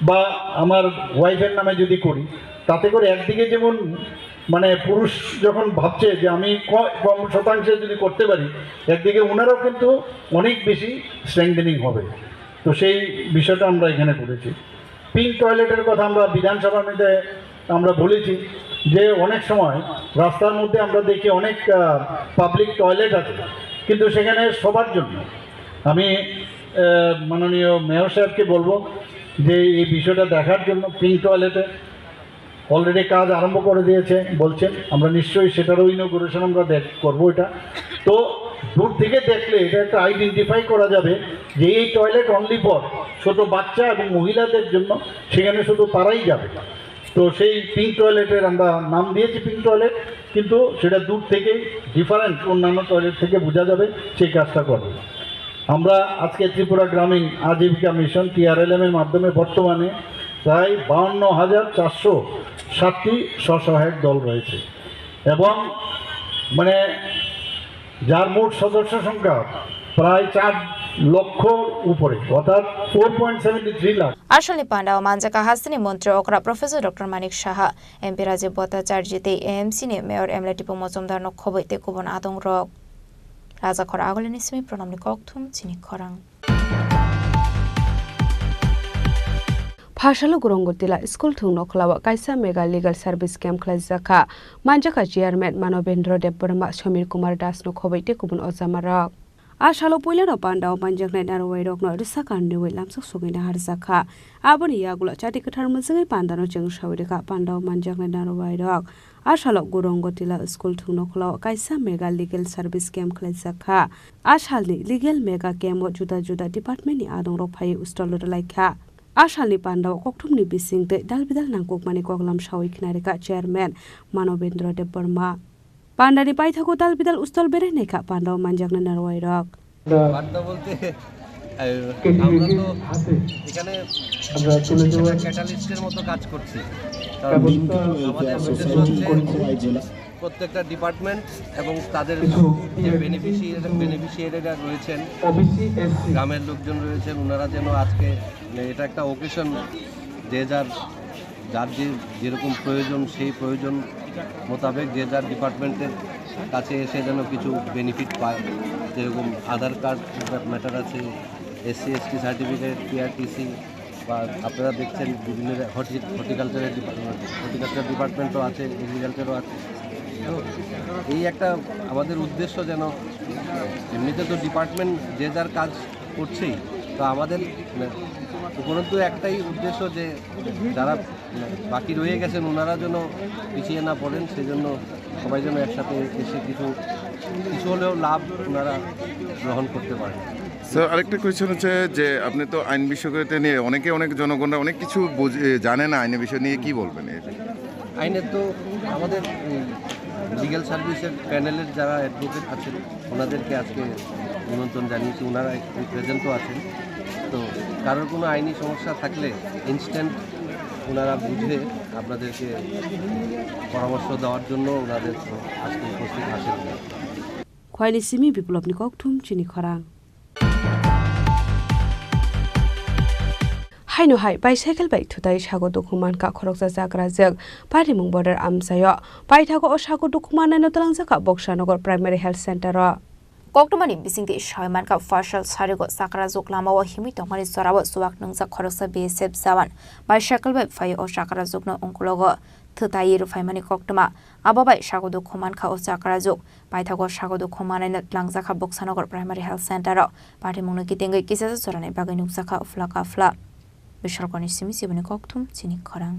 বা আমার ওয়াইফের নামে যদি করি, তাতে করে একদিকে যেমন মানে পুরুষ যখন ভাবছে যে আমি ক-, কম শতাংশে যদি করতে পারি, একদিকে ওনারাও কিন্তু অনেক বেশি স্ট্রেংথেনিং হবে। তো সেই বিষয়টা আমরা এখানে করেছি। পিঙ্ক টয়লেটের কথা আমরা বিধানসভার মধ্যে আমরা বলেছি যে অনেক সময় রাস্তার মধ্যে আমরা দেখি অনেক, আহ, পাবলিক টয়লেট আছে, কিন্তু সেখানে সবার জন্য। আমি, আহ, মাননীয় মেয়র সাহেবকে বলবো যে এই বিষয়টা দেখার জন্য। পিঙ্ক টয়লেটে অলরেডি কাজ আরম্ভ করে দিয়েছে বলছেন, আমরা নিশ্চয়ই সেটারও ইনোগুরেশন আমরা দেখ-, করবো এটা। তো দূর থেকে দেখলে এটা একটা আইডেন্টিফাই করা যাবে যে এই টয়লেট অনলি ফর ছোট বাচ্চা এবং মহিলাদের জন্য, সেখানে শুধু তারাই যাবে। তো সেই পিঙ্ক টয়লেটের আমরা নাম দিয়েছি পিঙ্ক টয়লেট, কিন্তু সেটা দূর থেকেই ডিফারেন্ট অন্যান্য টয়লেট থেকে বোঝা যাবে, সেই কাজটা করবে। আমরা আজকে ত্রিপুরা গ্রামীণ আজীবিকা মিশন, টিআরএলএম এর মাধ্যমে বর্তমানে প্রায় বাউান্ন হাজার চারশো সাতটি স্বসহায়ক দল রয়েছে এবং মানে যার মোট সদস্য সংখ্যা প্রায় চার লক্ষর উপরে, অর্থাৎ four point seventy three lakh. Asalni pandao manjaka hasteni montri okra Professor Doctor Manik Saha, M P Rajiv Bhattacharya tei A M C ni Mayor M L A Tipo Mojumdar no khoboi tei kubun adong rok. Rajakhor Agulini simi Pranamni kokthum chini khorang. Phasalo Gurongotila school thung nokhlao kaisa mega legal service camp khlaijak kha. Manjakha chairman Manobendra Debbarma, Samir Kumar Das no khoboi tei kubun ojamarok. A salo puilano pandao manjaknai narwai rokno rwsa kanriwi lamsak sogwi naharjak kha. Aboni yagulo chati kwthar mwchwngwi pandano chwngsawi rwkha pandao manjaknai narwai rok. A salo Gurongotila school thung nokhlao kaisa mega legal service camp khlaijak kha. A salni legal mega camp o juda juda department ni adongrok phaiwi stol rwlaikha. A salni pandao kokthumni bising tei dal bidal nangkukmani koklam sawi khnarikha chairman Manobendra Debbarma. Pandani paithago dal bidal stol berai naikha pandao manjaknai narwai rok. বার্তা বলতে, আহ, আমরা তো এখানে একটা ক্যাটালিস্টের মতো কাজ করছি। কারণ আমাদের উদ্দেশ্য হচ্ছে প্রত্যেকটা ডিপার্টমেন্ট এবং তাদের যে বেনিফিশিয়ারি, বেনিফিশিয়ারিরা রয়েছেন, গ্রামের লোকজন রয়েছেন, ওনারা যেন আজকে, মানে, এটা একটা অকেশন, যে যার, যার যে যেরকম প্রয়োজন, সেই প্রয়োজন মোতাবেক যে যার ডিপার্টমেন্টের কাছে এসে যেন কিছু বেনিফিট পায়। যেরকম আধার কার্ড ম্যাটার আছে, এসসি এসটি সার্টিফিকেট, পিআরটিসি, বা আপনারা দেখছেন বিভিন্ন হর্টিকালচারের, হর্টিকালচার ডিপার্টমেন্টও আছে, এগ্রিকালচারও আছে। তো এই একটা আমাদের উদ্দেশ্য যেন, এমনিতে তো ডিপার্টমেন্ট যে যার কাজ করছেই, তো আমাদের, মানে, উপরন্তু একটাই উদ্দেশ্য যে যারা, মানে, বাকি রয়ে গেছেন, ওনারা যেন পিছিয়ে না পড়েন, সেজন্য সবাই যেন একসাথে এসে কিছু, কিছু হলেও লাভ ওনারা গ্রহণ করতে পারেন। স্যার, আরেকটা কোয়েশ্চেন হচ্ছে যে আপনি তো আইন বিষয়টা নিয়ে অনেকে, অনেক জনগণরা অনেক কিছু বুঝ-, এ, জানে না আইনের বিষয় নিয়ে, কি বলবেন এর? আইনের তো আমাদের এই লিগ্যাল সার্ভিসের প্যানেলের যারা অ্যাডভোকেট আছেন, ওনাদেরকে আজকে নিমন্ত্রণ জানিয়েছি, ওনারা প্রেজেন্টও আছেন। তো কারোর কোনো আইনি সমস্যা থাকলে ইনস্ট্যান্ট ওনারা বুঝে আপনাদেরকে পরামর্শ দেওয়ার জন্য ওনাদের আজকে উপস্থিত আছেন। Khwaini simi Biplopni kokthum chini khorang. Haino hai bicycle bai thutai sago dukhu mankha khoroksa chakrajwk. Parimung border amchaio. Paithago o sago dukhu mannaino twlangjakha Boksanagar Primary Health Center o. Koktwmani bisingtwi sawi mankha, Faisal Sarigo chakrajwk lamao himwi tongmani jorao chuwak nwngjak khoroksa B S F jawan bicycle bai phaiwi o chakrajwkno ungkulogo thwtaiwi rwphaimani koktwma. Abo bai sago dukhu mankha o chakrajwk. Paithago sago dukhu mannaino twlangjakha Boksanagar Primary Health Center o. Patimungno kitingwi kichasa jorani bagwi nukjakha uphla kaphla. Bisorkoni simi siboni kokthum chini khorang.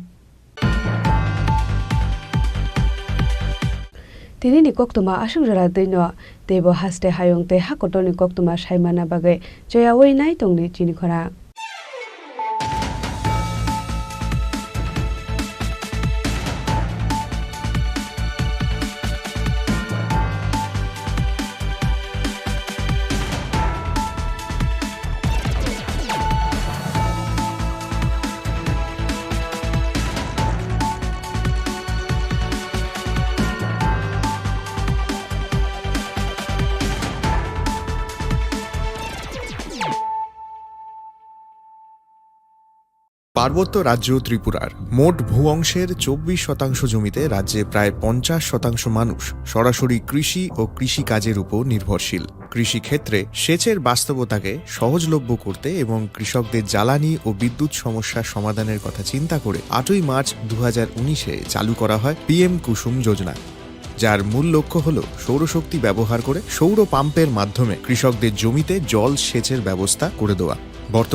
Tinini koktwma aswk jora twino, teibo haste hayung tei ha kotorni koktwma saimana bagwi choyaui nai tongdi chini khorang. পার্বত্য রাজ্য ত্রিপুরার মোট ভূ অংশের চব্বিশ শতাংশ জমিতে রাজ্যে প্রায় পঞ্চাশ শতাংশ মানুষ সরাসরি কৃষি ও কৃষিকাজের উপর নির্ভরশীল। কৃষিক্ষেত্রে সেচের বাস্তবতাকে সহজলভ্য করতে এবং কৃষকদের জ্বালানি ও বিদ্যুৎ সমস্যা সমাধানের কথা চিন্তা করে আটই মার্চ দু হাজার উনিশে চালু করা হয় পিএম কুসুম যোজনা, যার মূল লক্ষ্য হল সৌরশক্তি ব্যবহার করে সৌর পাম্পের মাধ্যমে কৃষকদের জমিতে জল সেচের ব্যবস্থা করে দেওয়া। বর্তমানে